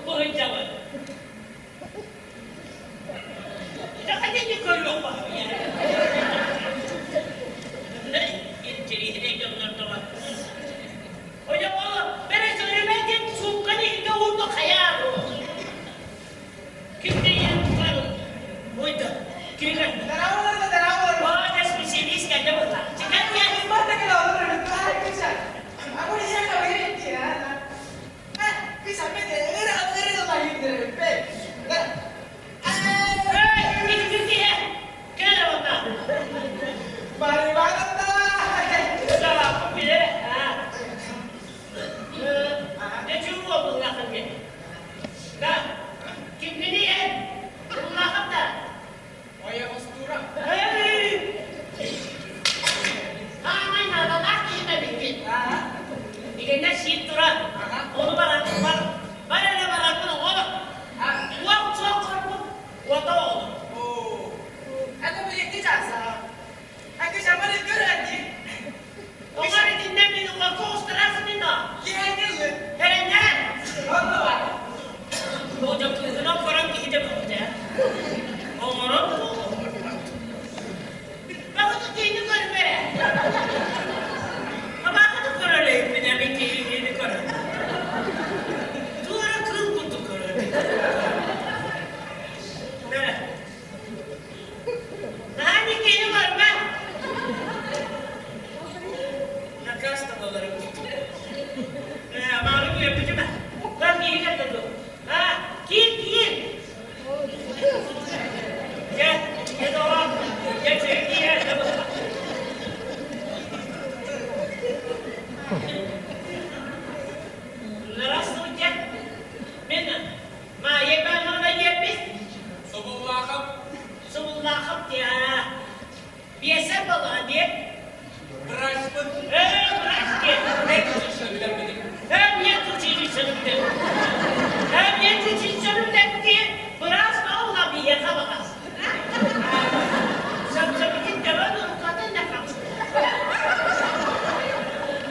быһыйдабыт. Хотите көрүөх Интириэһинэй дьоннор тоҕо. Ойоҕо бэрэ көрүмэ диэн суукканы иһитэ уурду хайаа Ким да ийэн тутарын. Ой да, кини кэллэ. Кылаахап диэ. Биэсэр балаҕа диэ. Врачпын. Ээ, врач диэ. Медучилищены бүтэрбитим. Ээ, медучилищены бүтэрбитим. Ээ, медучилищены бүтэрбитим. Быраас баҕа биһиэхэ баҕас. Сэмсэбитин төбөн уруккатын да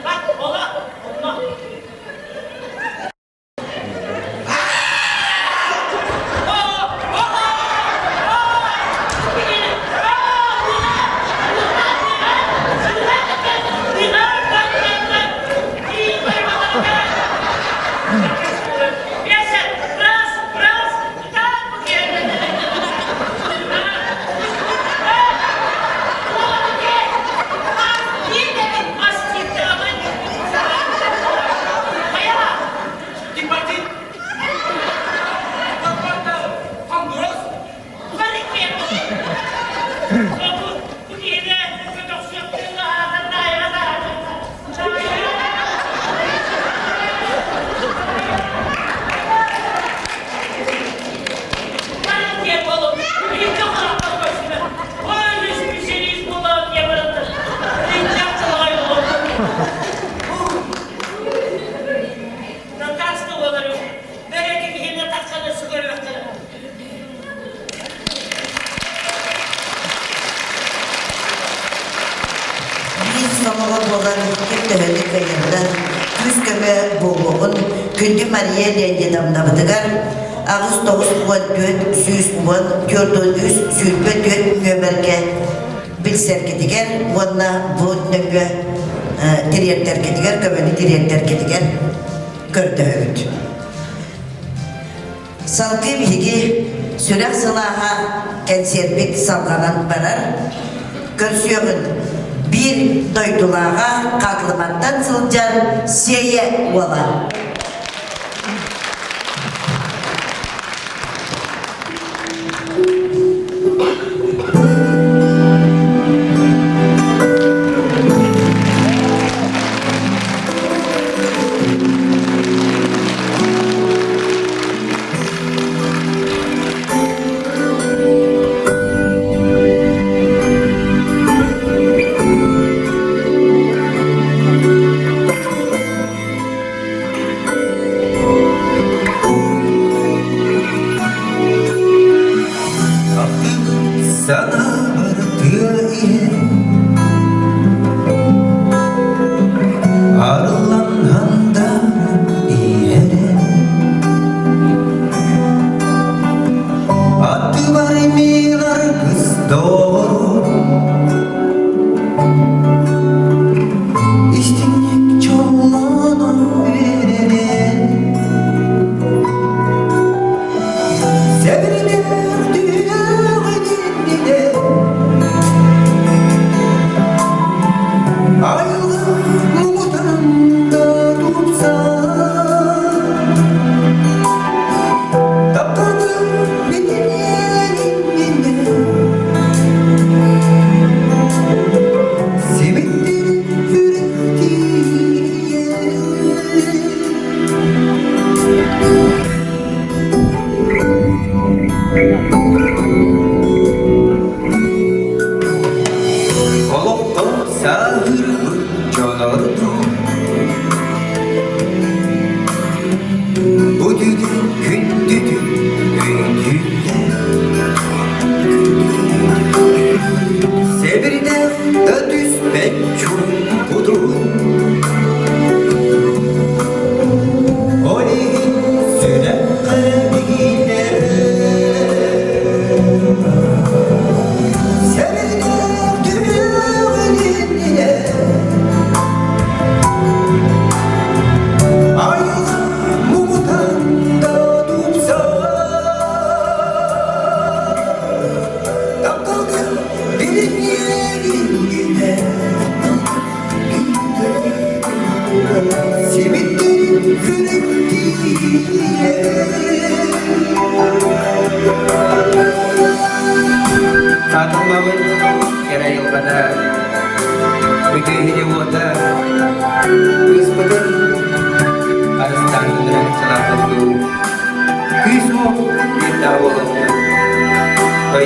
Bak ola, olma. Гепатит. Хондуроз. Биир сомоҕо буолан ким төһөнү кыайарынан күүс-көмө буолуоҕун күндү Мария Леонидовнабытыгар 8 94 110 43 24 нүөмэргэ билсэргитигэр уонна бу нөҥүө тириэрдэргитигэр, көмөнү тириэрдэргитигэр көрдөһөбүт. Салгыы биһиги сүрэх сылааһа кэнсиэрбит салҕанан барар. Көрсүөҕүн биир дойдулааҕа Хаатылыматтан сылдьар Сиэйэ уола. Санаабар тыа иһин Арыллан хандар иһэрин Аттыбар миилар кыс доҕору Истиҥник чоллонон үөрэрин Сэбирдэх түһүөҕүн иннинэ.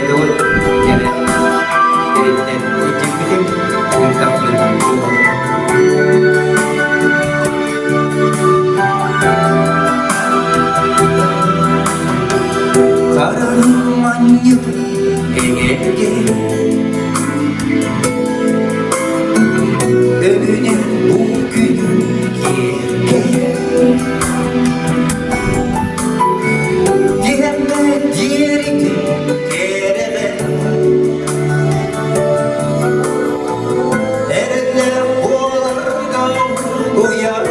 Дойдубут кэрэ сириттэн илдьиппитин ыыттахпын буолуо. Харарым манньык эҥэргэ Өбүнэ бу күнү киэркэйэр Диэмэ диэрити кэрэҕэ Эрэллээх буоларга уйар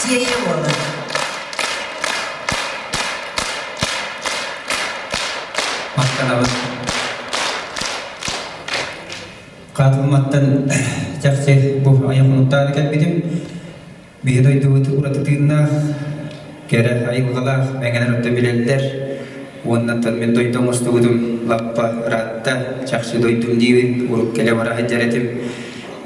Сиэйэ уола. Махтанабын. Хаатылматтан чахчы бу айах хонуктаан кэлбитим. Биһи дойдубут ураты тыыннаах, кэрэ айылҕалаах мэҥэлэр өттө билэллэр. Уоннаттан мин дойду оҥостубутум лаппа ыраатта, чахчы дойдум диибин, урут кэлэ бара сылдьар этим.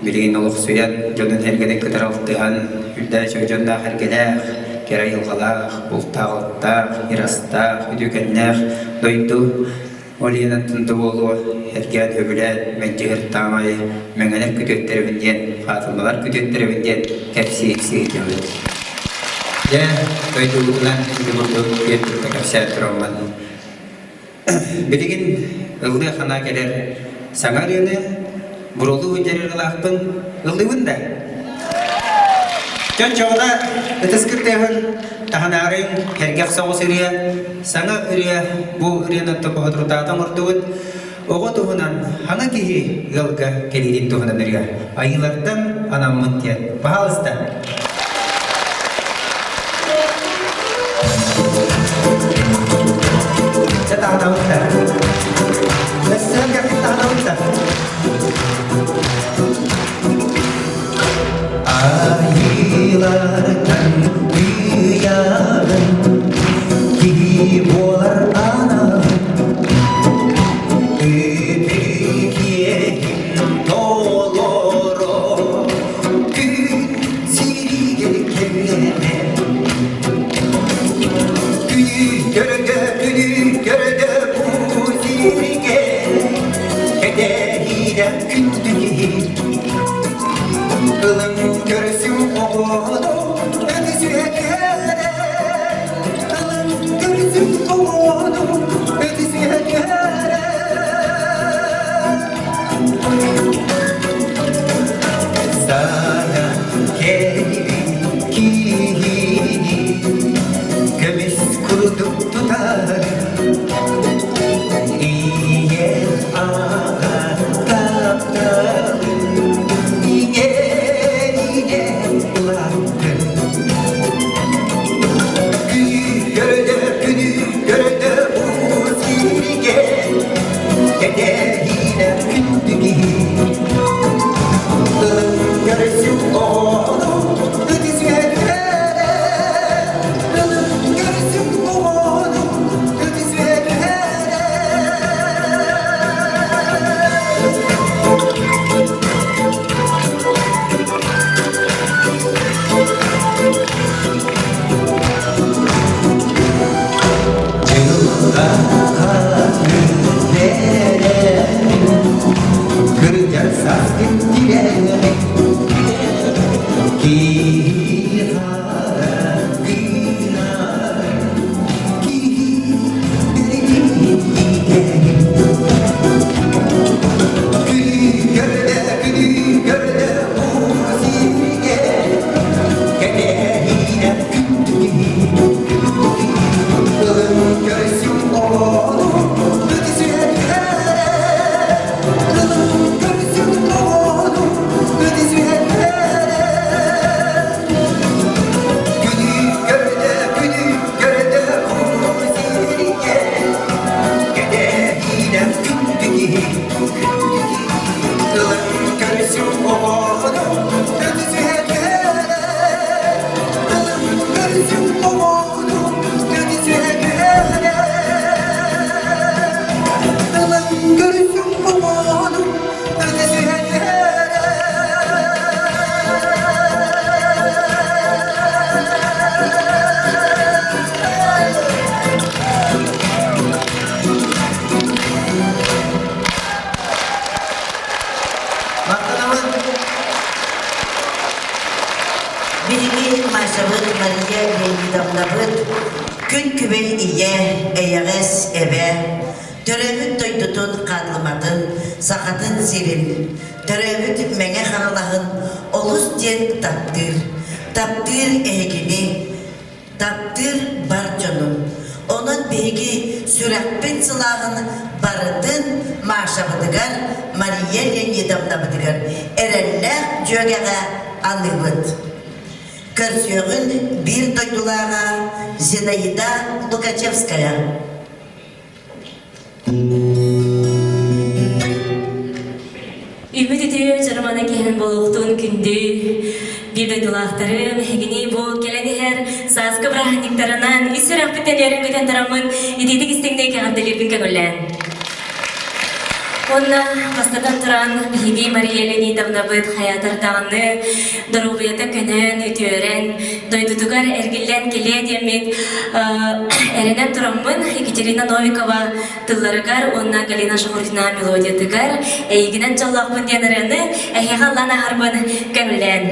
Билигин олохсуйан, дьонун эргэтин кытары алтыһан, үрдээх дьонноох эргэлээх, кэрэ айылҕалаах, бултаах-алтаах, ырастаах, үтүөкэннээх дойду Ол иһин аттын да буолуо, эргээн сөбүлээн, мэлдьэһэр таамайы мэҥэлэр күтүөттэрэбин диэн, хаатыллалар күтүөттэрэбин диэн кэпсии-ипсии сылдьабыт. Дьэ, дойдубутунан ити курдук киэн тутта кэпсээн тураммын. Билигин ыллыы ханаа кэлэр саҥа ырыаны бурулуу сылдьар ырыалаахпын ыллыыбын да. Чоччоҕуна ытыс кырдыаһын таһынаарыҥ сэргэх соҕус ырыа, саҥа ырыа бу ырыаны тобоҕотурутаата оҥордубут. Оҕо туһунан хаҥа киһи ыалга кэлиитин туһунан ырыа айыылартан анаммыт диэн. Пожалуйста. Чэ таһынабыт да. Өссө кэлбит таһынабыт да. Айыылартан ыйаҕын киһи буолар аналын Ытык иэһин толоро күн сиригэр кэллэҕэ Күнү көрдө, күнү көрдө бу сиргэ Кэтэһиилээх күндү киһи Ылын көрсүм оҕону өтүсүһэ Ылын көрсүм оҕону өтүсүһэ Сана кэлбит киһини көмүс курдук тутар Ийэ аҕа тапталын иҥэринэ улааттын Күнү көрдө, күнү көрдө сиригэ Кэтэһиинэ күндү киһи Ылын көрсүм оҕону ытыс үөтүрэрэ Ылын көрсүм оҕону. Күн күбэй ийэ, эйэҕэс эбэ, төрөөбүт дойдутун хааллыматын, сахатын сирин, төрөөбүт Мэҥэ Хаҥалаһын олус диэн таптыыр. Таптыыр эһигини, таптыыр бар дьонун. Онон биһиги сүрэхпит сылааһын барытын Машабытыгар, Мария Леонидовнабытыгар эрэллээх дьүөгэҕэ аныыбыт. Көрсүөҕүн биир дойдулааҕа Зинаида Лукачевская. Үмүт үтүө дьарымана киһинэн буолуохтун күндү биир дойдулаахтарым, эһигини бу кэлэн иһэр сааскы бырааһынньыктарынан ис сүрэхпиттэн үөрэн-көтөн тураммын итиитик истиҥник эҕэрдэлиирбин көҥүллээн. Уонна бастатан туран, биһиги Мария Леонидовнабыт хайаатар даҕаны доруобуйата көнөн, үтүөрэн, дойдутугар эргиллэн кэлиэ диэммит эрэнэн тураммын Екатерина Новикова тылларыгар уонна Галина Шахурдина мелодиятыгар «Эйигинэн дьоллоохпун» диэн ырыаны эһиэхэ ыллаан аһарбын көҥүлээн.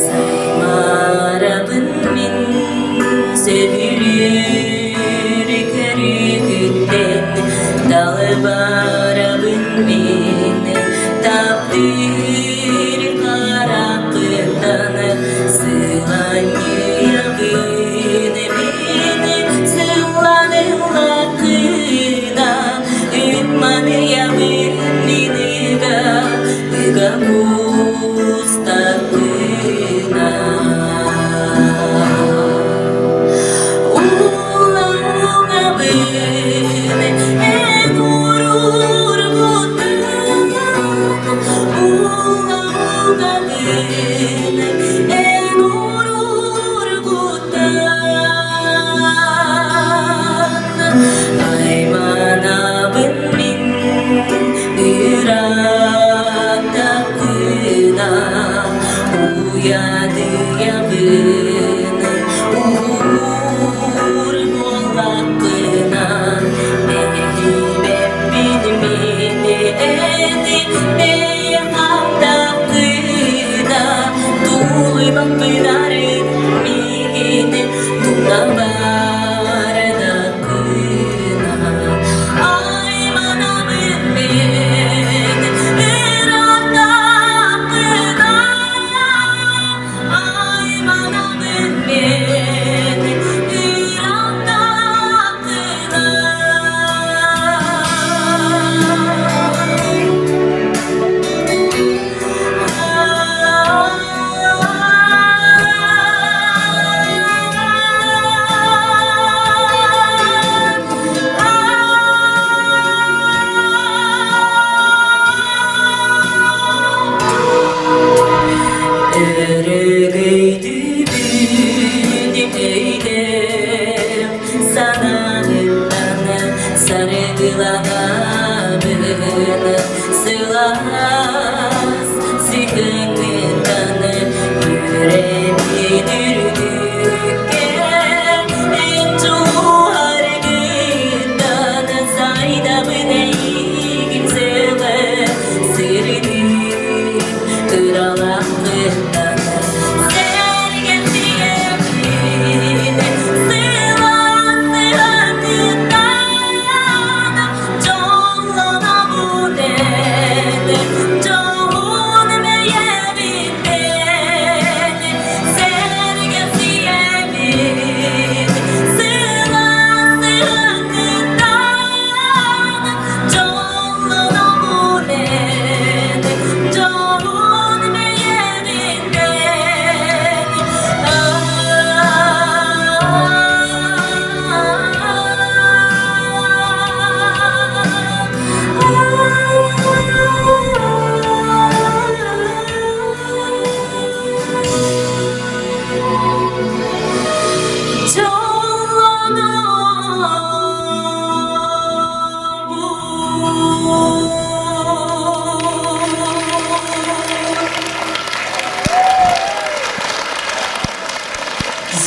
Саймарабын мин сөбүлүүр көрүкүттэн далбарабын мин.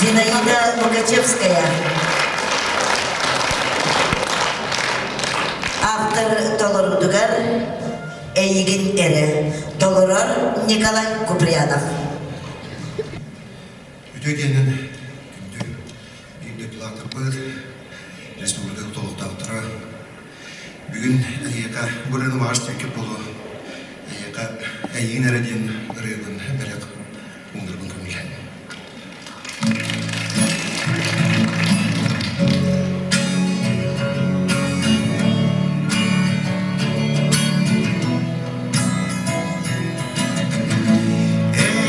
Зинаида Лукачевская. Автор толорутугар Эйигин эрэ толорор Николай Куприянов. Үтүө диэнин күндү биир дойдулаахтарбыт, республика толуктаахтара бүгүн эйиэхэ бу ырыаны баҕар истибиккит буолуо эйиэхэ эйигин эрэ диэн ырыабын бэлэх уунарбын көҥүллээн.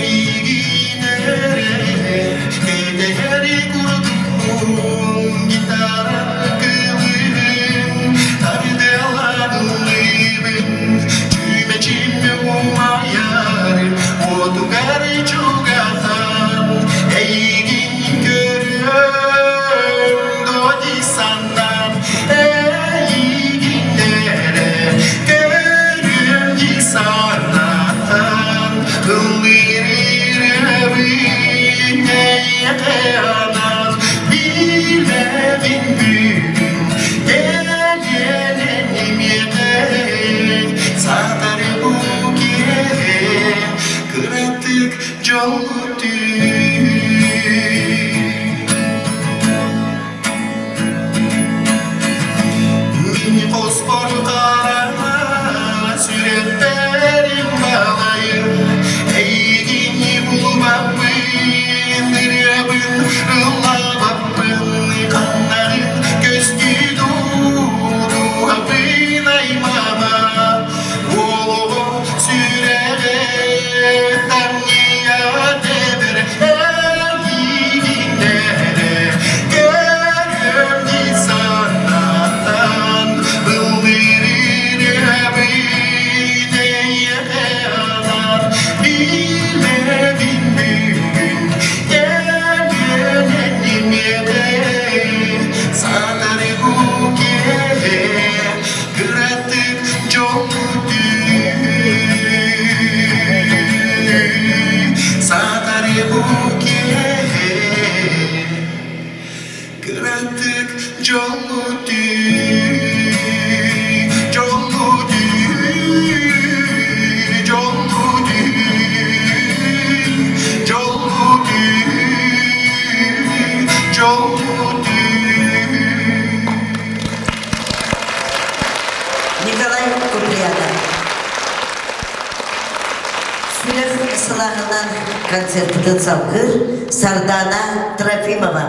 Эйигин эрэ кэтэһэри курдукпун гитара кылыһын тардыалаанылыыбын чүмэчим умайар уотугар чугаһаан эйигин көрүөм дуо дии санаан эйигин эрэ көрүөм дии санаан ыллыырырабын эйиэхэ анаан билэбин бүгүн кэлиэн миэхэ саатар бу киэһэ кыратык дьолу түн. Мин хоспор хараҥа сүрэхтэрим балайын эйигин булбаппын ырыабын ыллаабаппын ханнарын көстүү дууһабын аймаама олоҕу сүрэҕэ тамньыйа тэбэр эйигиннэрэ көрүөм дии санаан ыллыырыабын эйиэхэ анаан билэбин бүгүн кэлиэн миэхэ саатар бу киэһэ кыратык дьолу саатар бу киэһэ кыратык дьолу дьолу дьолу дьолу дьолу. Николай Куприянов. Сүрэх сылааһынан концертпытын салгыыр Сардана Трофимова.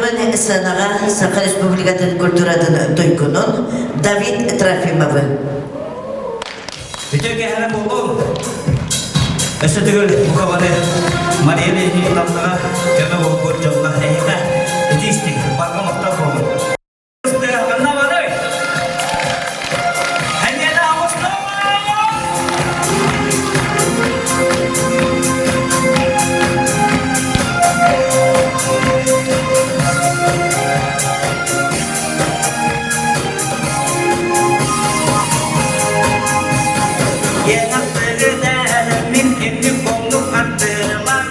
Ыҥырабын сыанаҕа Саха Республикатын культуратын туйгунун Давид Трофимовы. Үтүө киэһэнэн буоллун! Өссө төгүл бука бары Мария Леонидовнаҕа көмө буолбут дьоҥҥо эһиэхэ ити истиҥ, барҕа махтал буоллун! Ханна барый? Эйиэнэ оҕустун! Мин инник оннук ардылан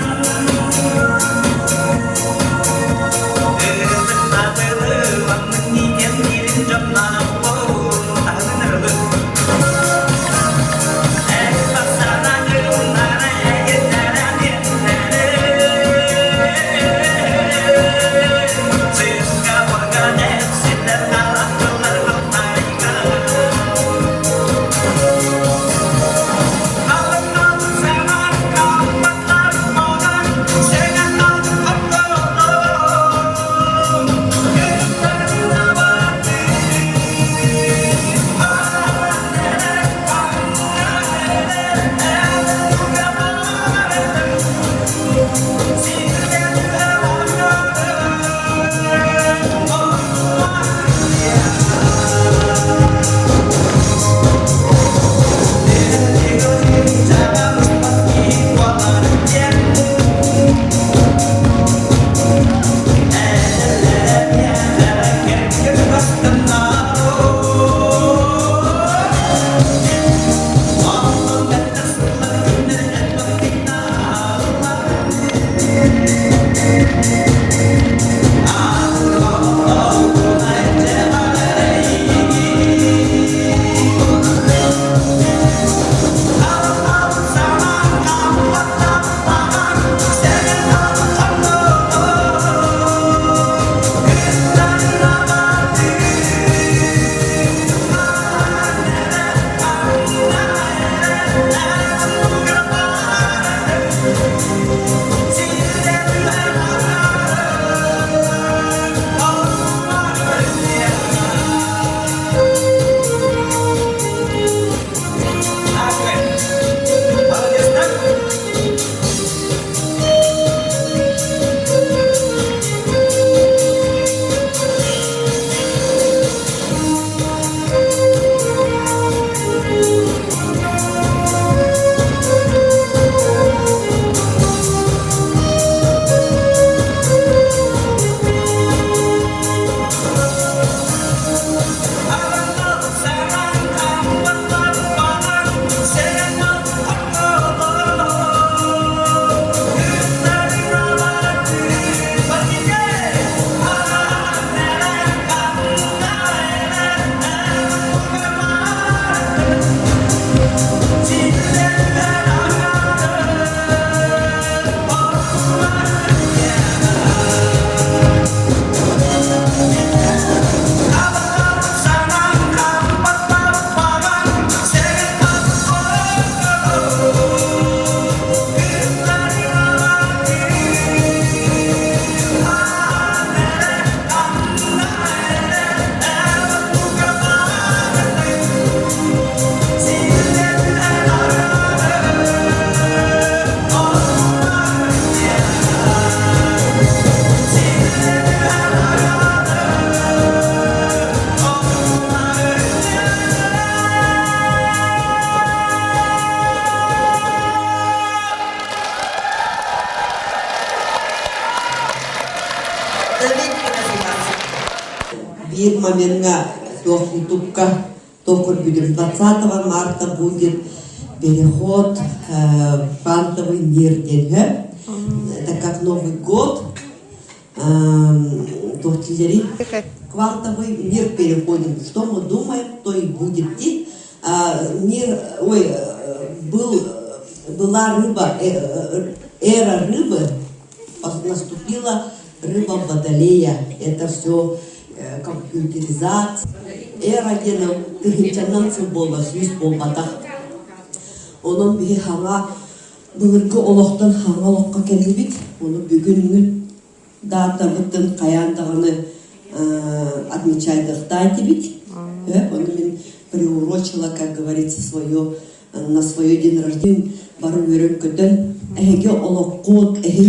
Биир моментҥа туох ютубка туох көрбүтүм 20 марта будет переход в квантовый мир диэн это как Новый год туох дииллэрий квантовый мир переходим что мы думаем то и будет диир мир ой был была рыба эра рыбы наступила рыба водолея это все компьютеризация эра диэн тыһыынчаннан сыл буолла сүүс буолбатах онон биһи хаҥа былыргы олохтон хаҥа олоххо кэллибит ону бүгүҥҥү. даатабытын хайаан даҕаны отмечайдыахтаах этибит. Ону мин приурочила, как говорится, свое на свое день рождения бары үөрэн-көтөн, эһиги олоххут, эһи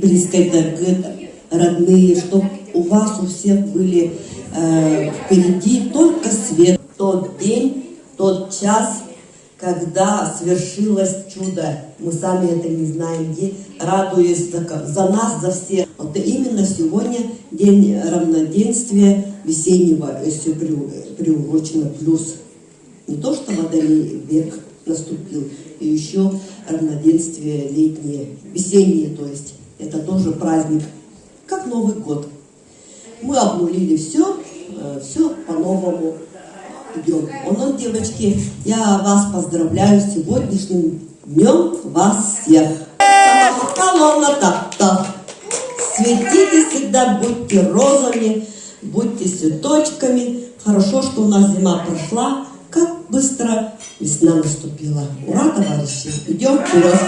близкайдаргыт, родные, чтоб у вас у всех были впереди только свет. Тот день, тот час, когда свершилось чудо, мы сами это не знаем, где, радуясь за, за нас, за всех. Вот именно сегодня день равноденствия весеннего, все приурочено плюс. Не то, что водолей век наступил, и еще равноденствие летнее, весеннее, то есть это тоже праздник, как Новый год. Мы обнулили все, все по-новому идем. Онон, девочки, я вас поздравляю с сегодняшним днем вас всех. Колонна так-так. Светите всегда, будьте розами, будьте цветочками. Хорошо, что у нас зима прошла, как быстро весна наступила. Ура, товарищи! Идем вперед!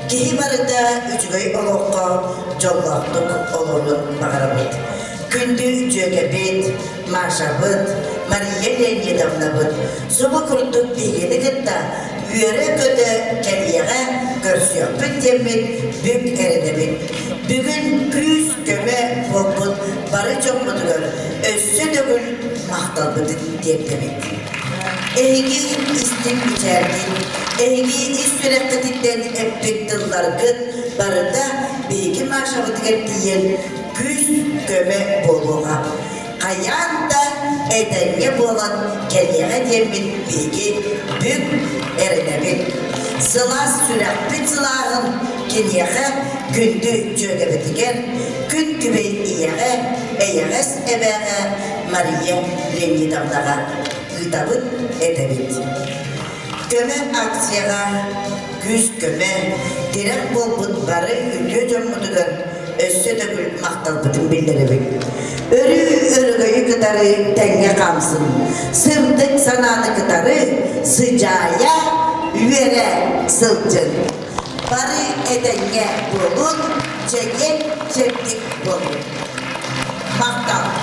Киһи барыта үчүгэй олоххо дьоллоохтук олоруон баҕарабыт. Күндү дьүөгэбит, Машабыт, Мария Леонидовнабыт субу курдук биһигини кытта үөрэ-көтө кэлиэҕэ көрсүөхпүт диэммит бүк эрэнэбит. Бүгүн күүс-көмө буолбут бары дьоммутугар өссө төгүл махталбытын тиэрдэбит. Эһиги истиҥ мичээргит, эһиги ис сүрэххититтэн эппит тылларгыт барыта биһиги Машабытыгар тиийэн күүс-көмө буолуоҕа. Хайаан да этэҥҥэ буолан кэлиэҕэ диэммит биһиги бүк эрэнэбит. Сылаас сүрэхпит сылааһын киниэхэ күндү дьүөгэбитигэр, күн күбэй ийэҕэ, эйэҕэс эбээҕэ Мария Леонидовнаҕа ыытабыт, этэбит. Көмө акцияҕа күүс-көмө, тирэх буолбут бары үтүө дьоммутугар өссө төгүл махталбытын биллэрэбит. Өрүү өрөгөйү кытары тэҥҥэ хаамсын, сырдык санааны кытары сыдьаайа, үөрэ сылдьын. Бары этэҥҥэ буолун, чэгиэн чэбдик буолун. Махтал!